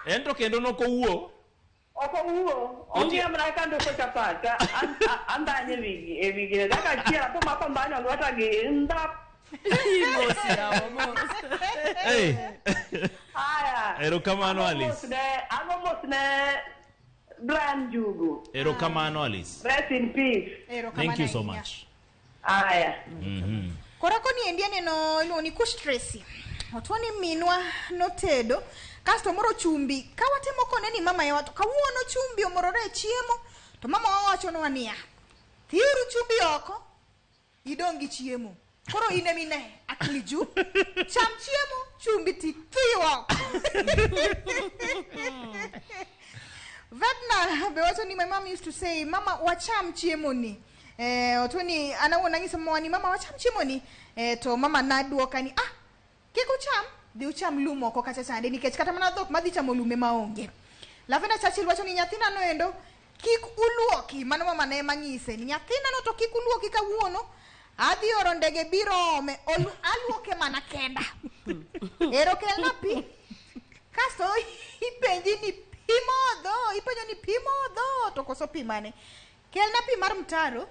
En to kendo nok owuo. Ok owuo. Ong'iyo mana kaka andoko chapat. Andanye e wi gine. Dakika achiel apo mako ndhanyo lweta gi ndap. Mos yawa, mos. Hey. Aya. Erokamano, Alice. Ago mos ne Brian Jugu. Erokamano, Alice. Rest in peace. Thank you so much. Aya. Koro koni endi aneno iluongo ni Kush Tracy. Otuo ni minwa notedo kasto moro chumbi. Ka watemo kone ni mama yawa to kawuono chumbi omorore e chiemo to mama wawachonwa niya, thiuru chumbi oko idong' gi chiemo. Koro in emine akili ju cham chiemo chumbi ti thiu oko. Vedna be wacho ni my mom used to say mama wacham chiemo ni. Otuo ni an awuon anyiso mama ni mama wacham chiemo ni. To mama naduoka ni ah kik ucham dhi ucham lum oko kacha chande nikech kata mana dhok madhi chamo lum ema onge. Lavenda Churchill wacho ni nyathina noendo kik uluoki, mano mama ne ema nyise ni nyathina no to kik uluoki kawuono adhi oro ndege biro ome aluoke mana kenda. Ero kelna pi. Kasto ipenji ni pi modho, ipenjo ni pi modho to koso pi mane? Kelna pi mar mtaro,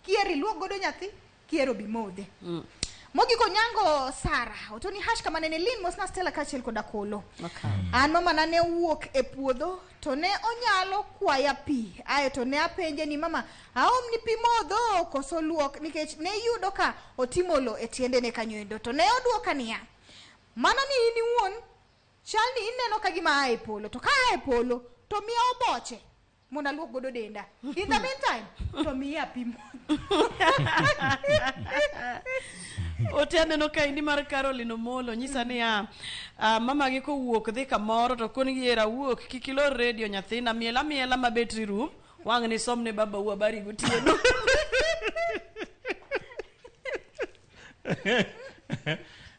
kier iluok godo nyathi, kier obi modhe. Mogik Onyango Sara, otoni hash kama nene Lynn mosna Stella kaachiel koda Kolo. An mama na ne owuok e puodho to ne onyalo kwaya pi. Ae to ne apenje ni mama aom ni pi modho koso luok nikech ne yudo ka otimo lo e tiendene kanyo to ne oduoka niya, mano ni in iwuon chal ni ineno ka gima aa e polo to ka aa e polo to miya oboche mondo aluok godo denda. In the meantime to miya pi modho. Ote aneno ka indi mar Caroline Omolo nyisa niya, mama gi kowuok dhi kamoro to kon gi era wuok kik ilor radio nyathina miel amiela ma betri rum wang' ni somne babau habari gotieno.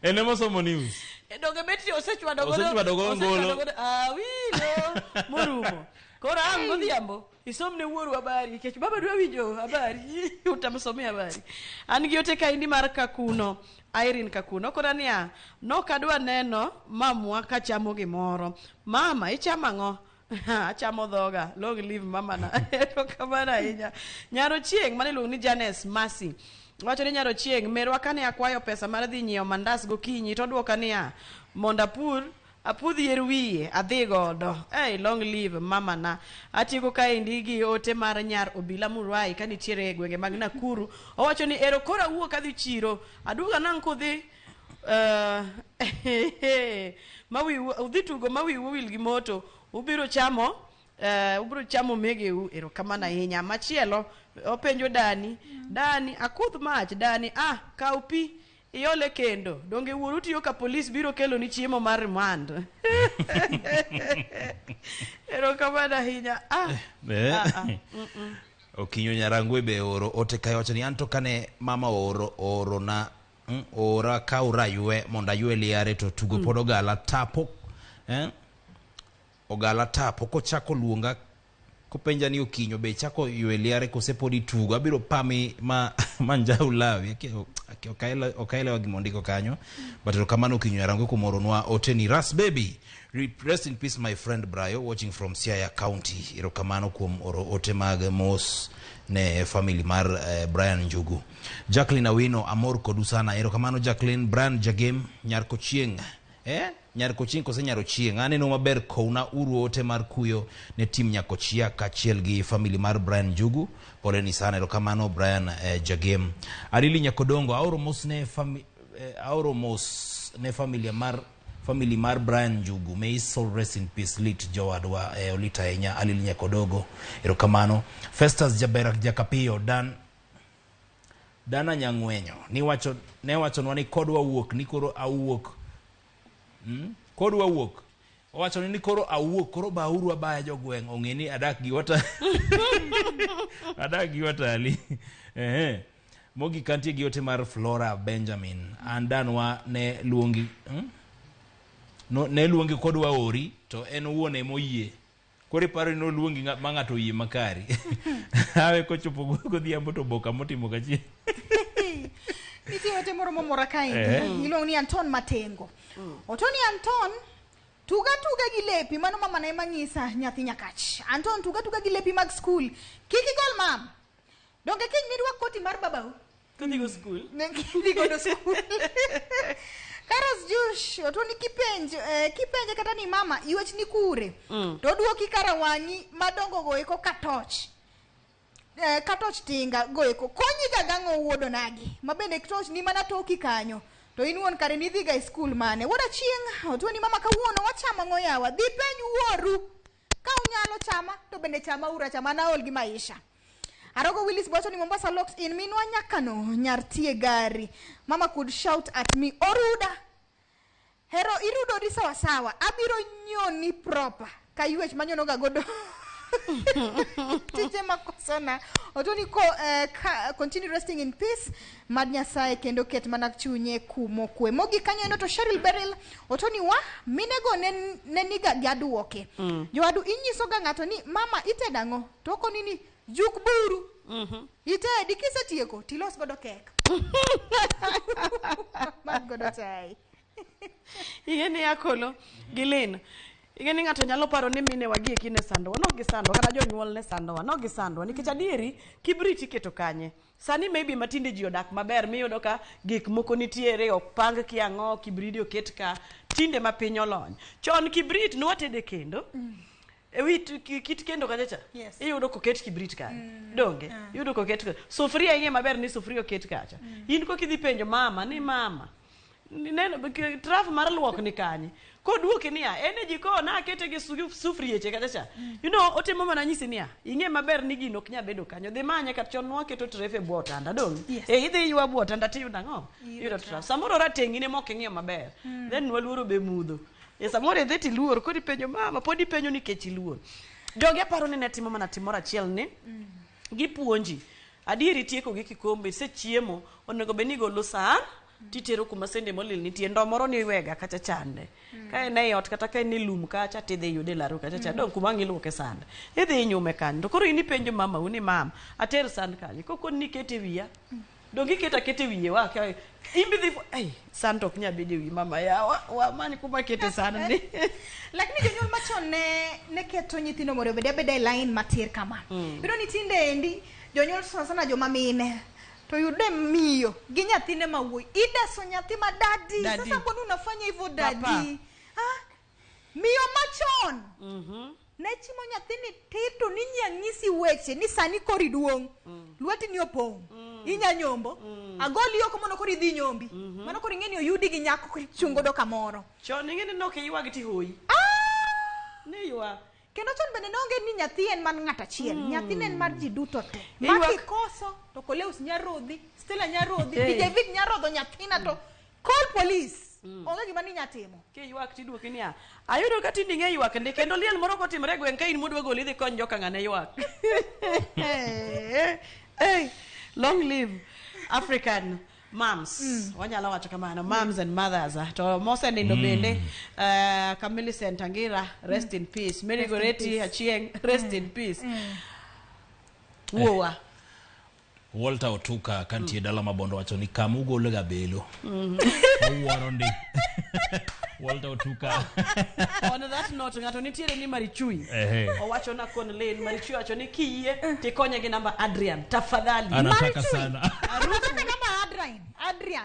En ema osomo news. Donge betri osechwado godo. Osechwado godo ngolo. Osechwado godo. Awilo morumo. Koro ang' godhiambo isomne wuoru habari nikech baba dwa winjo habari utamsomea habari. An gi ote kaendi mar Kakuno, Irene Kakuno kora niya, nokadwa neno mamwa kachamo gimoro. Mama ichamo ang'o? Achamo dhoga. Long live mama na. Erokamano ahinya. Nyaro Chieng' mane iluongo ni Janes Mercy. Wacho ni Nyaro Chieng' merwa kane akwayo pesa mar dhi nyiewo mandas gokinyi to odwoka niya, mondo apur apudh yier wiye adhi godo. Hey, long live mama na. Atieko kaendi gi ote mar nyar Obila Murai ka nitiere e gwenge mag Nakuru. Owacho ni ero koro awuok adhi chiro. Aduoga nang' kudhi ma udhi tugo ma wiu owil gi moto. Ubiro chamo ubiro chamo megeu. Erokamano ahinya. Machielo openjo Dani, Dani akudh mach. Dani kaw pi iole kendo. Donge wuoru tiyo ka polis biro kelo ni chiemo mar remand. Erokamano ahinya. Okinyo Nyarangwe be oro ote kae wacho ni anto kane mama oro na ora kaw raywe mondo aywe liare to tugo pod ogala tapo. Ogala Tapo kochako luonga kopenja ni Okinyo be chako ywe liare kose pod itugo abiro pami ma manjau lawi. Ok aelewa gima ondiko kanyo, but erokamano Okinyo Yarango kuom oronwa oteni. Ras Baby, rest in peace my friend Brayo, watching from Siaya County. Erokamano kuom oro ote mag mos ne family mar Brian Njugu. Jacqueline Awino, amor kodu sana, erokamano Jacqueline. Brian Jagem Nyar Kochieng, Nyar Kochieng kose Nyar Ochieng, aneno maber kowna uru ote mar kuyo ne tim Nyakochia kaachiel gi family mar Brian Njugu, poleni sana. Erokamano Brian Jagem. Arili Nyakodongo, aoro mos ne familia mar family mar Brian Njugu, may his soul rest in peace. Lit jowadwa, olit ahinya. Alili Nyakodogo, erokamano. Festus Jaberak Jakapiyo Dan Dana Nyang'wenyo niwacho ne wachonwa ni kodwa wuok ni koro awuok, Kodwa wuok owacho ni koro awuok, koro bauru abaya jogweng' ong'e ni adak gi wata adak gi watali. Ehe. Mogik kantie gi ote mar Flora Benjamin, an danwa ne luongi, No, ne luongi kodwa ori to en owuon emoyie, koro iparo ni noluongi ma ng'ato oyie makari awe kochopo godhiambo to boka motimo kachien. Nitie ote moro momora kaendi. Iluongo ni Anton Matengo. Otoni Anton, tuga tuga gi lepi mano mama na ema ng'isa nyathi nyakach. Anton, tuga tuga gi lepi mag skul, kik igol mam. Donge kiny nirwak koti mar babau Kodhigo skul. Ne kidhi godo skul. Karas Jush, otoni kipenj, kipenje kata ni mama ywech ni kure, to oduoki kara wang'i madongo go eko ka toch, ka toch tinga go eko konyi ga gang'o wuod onagi ma bende toch ni mana toki kanyo to in wuon kare nidhiga e skul mane wuod Achieng'. Otuoni mama kawuono wachamo ang'o yawa? Dhi penj wuoru ka unyalo chama to bende chama ura chama naol gi maisha. Arogo Willis Bocho ni Mombasa locked in minwa nyakano nyar tie gari. Mama could shout at me, "Oruda. Hero irudori sawa sawa. Abiro nyoni proper." Ka ywech manyonoga godo. Tije makosona. Otoni ko ka, continue resting in peace. Mad Nyasaye kendo ket mana chunye kumo kwe. Mogik kanyo endo to Cheryl Beryl otoni wa minego ne niga gi aduoke. Jowadu inyiso ga ng'ato ni mama itedo ang'o? To okoni ni juk buru. Itedi kisetieko tilos godo kek. Madh godo chai. Ing'e ni akolo gi Lin. Ing'e ni ng'ato nyalo paro ni mine wagi eki ne sandowa, nok gisandowa, kata jonyuol ne sandowa, nok gisandowa. Nikech adieri, kibrit iketo kanye? Sani maybe matinde ji odak maber, miyudo ka gik moko nitiere, ok pang ki ang'o, kibridi oket ka. Tinde ma piny olony. Chon kibrit nwatede kendo. Ewi kit kendo kacha cha. Iyudo koket kibrit kanyo. Donge? Iyudo koket ka. Sufuria ing'e maber ni sufuria oket kacha. In kokidhi penjo mama ni mama, neno traf mar luok ni kanye? Koduoki niya, en e jikon akete gi sufrieche kacha cha. Otimo mana nyisi niya, ing'e maber ni gino ok nyal bedo kanyo. Dhi manye kata chon nwaketo tref e bwo otanda, dong'? Yes. E idhi ywa bwo otanda tiyudo ang'o? Iyudo Iyudo traf. traf. Samoro rateng' in ema ok ing'iyo maber. Then nwaluoro be mudho. E samoro idhi tiluor, koro ipenjo mama, pod ipenjo nikech iluor. Jogi aparo ni ne timo mana timoro achiel ni, gipuonji. Adieri tieko gi kikombe, isechiemo, onego bed ni igolo san, titero kuma sende molil nitie. Ndo moro ni iwega kacha chande. Ka en ei ot kata ka en e lum kacha tidhi yude e laro kacha cha. Dong' kuma ang' iluoke sande. Idhi inyume kanyo. To koro in ipenjo mama u ni mama, ater san kanye? Kokoni ni ikete e wiya. Dong' iketo aketa e wiye wa. In bidhi ai, san to ok nyal bedo e wi mama yawa. Wamany kuma kete san ni. Lakini jonyuol machon ne keto nyithindo mondo obed abeda e line matir kama. Iyudo ni tinde endi jonyuol sana sana joma mine to yude miyo gi nyathine ma wuoyi ideso nyathi ma daddy. Daddy. Sasa mbona unafanya hivyo daddy? Papa. Ah, miyo machon ne chimo nyathini tir to ninya nyisi weche ni sani koro iduong', lweti ni opong', inya nyombo, agoli oko mondo koro idhi nyombi, mano koro ing'e ni oyudi gi nyako koro ichung' godo kamoro. Chon ing'e ni nok iywag tihoyi. Ne ywak. Kendo chon bende ne onge ni nyathi en mar ng'at achiel. Nyathi ne en mar ji duto te. Iywak- Ma kikoso to Koleus nyarodhi, Stella nyarodhi, DJ Vic nyarodho nyathina to call police. Onge gima ninya timo. Kiywak tiduoki niya, ayudo ka tinde ing'e ywak ndi kendo liel moro kotimore e gweng' ka in modwa goli idhi kony joka ng'ane ywak. Hey, long live African. Moms, wanyalo wacho kamano, moms and mothers. To mosenindo bende, Millicent Angira, rest in peace. Mary Rest in Goretti peace. Achieng, rest in peace. Wuowa. Walter Otuka kantie dala mabondo wacho ni kama ugolo ga belo. Awuoro ndi. Walter Otuka. On that note, ng'ato nitiere ni Marichui. Ehe. Owacho na kon Lane, Marichui wacho ni kiyie tikonye gi namba Adrian, tafadhali. Anataka sana. Nataka namba Adrian. Adrian.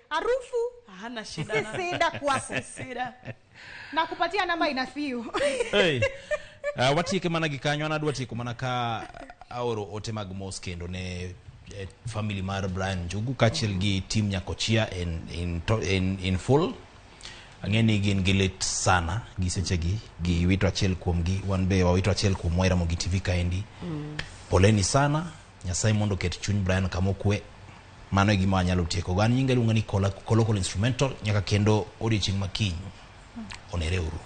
Harufu Hana shida. si sida kwako. Sida. Nakupatia namba inafiu. Hey. Watieke mana gi kanyo, an adwa tieko mana ka aoro ote mag mos kendo ne family mar Brian Njugu kaachiel gi team Nyakochia in full. Ang'e ni gin gi lit sana gi sechegi, giwito achiel kuomgi, wan be wawito achiel kuom Ramogi TV kaendi. Poleni sana, Nyasaye mondo oket chuny Brian kama okwe. Mano e gima anyalo tieko go. An nyinga iluonga ni Kolokolo Instrumental, nyaka kendo odiochieng' makiny. Onere uru.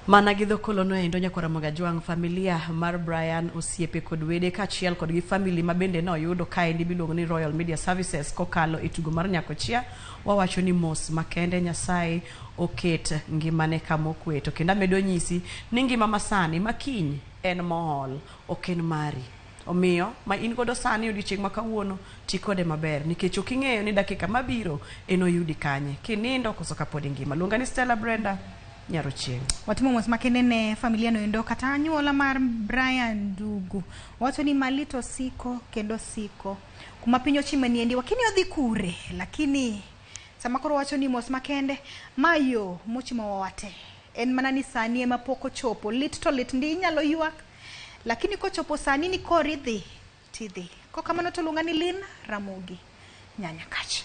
Mana gi dho kolono endo nyakwara Mogajwang', familia mar Brian, osiepe kod wede kaachiel kod gi family ma bende noyudo kaendi miluongo ni Royal Media Services kokalo e tugo mar Nyakochia, wawacho ni mos makende Nyasaye oket ngimane kama okwe. To kendo amedo nyisi ni ngima masani makiny en mool, ok en mari. Omiyo ma in godo sani odiochieng' ma kawuono, ti kode maber nikech ok ing'eyo ni dakika mabiro enoyudi kanye, kinindo koso kapod ingima. Luonga ni Stella Brenda Nyarochieng'. Watimo mos makende ne familia noendo kata anyuola mar Brian Ndugu. Wacho ni malito siko kendo siko. Kuma piny ochime niendi wakini odhi kure, lakini sama koro wacho ni mos makende mayo mochimo wate. En mana ni sani ema pok ochopo. Lit to lit ndi inyalo ywak, lakini kochopo sani ni kori dhi tidhi. Kokamano to luonga ni Lynn Ramogi Nyanyakach.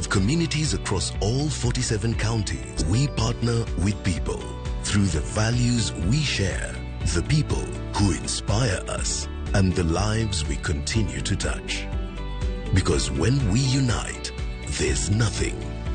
Communities across all 47 counties, we partner with people through the values we share, the people who inspire us, and the lives we continue to touch. Because when we unite, there's nothing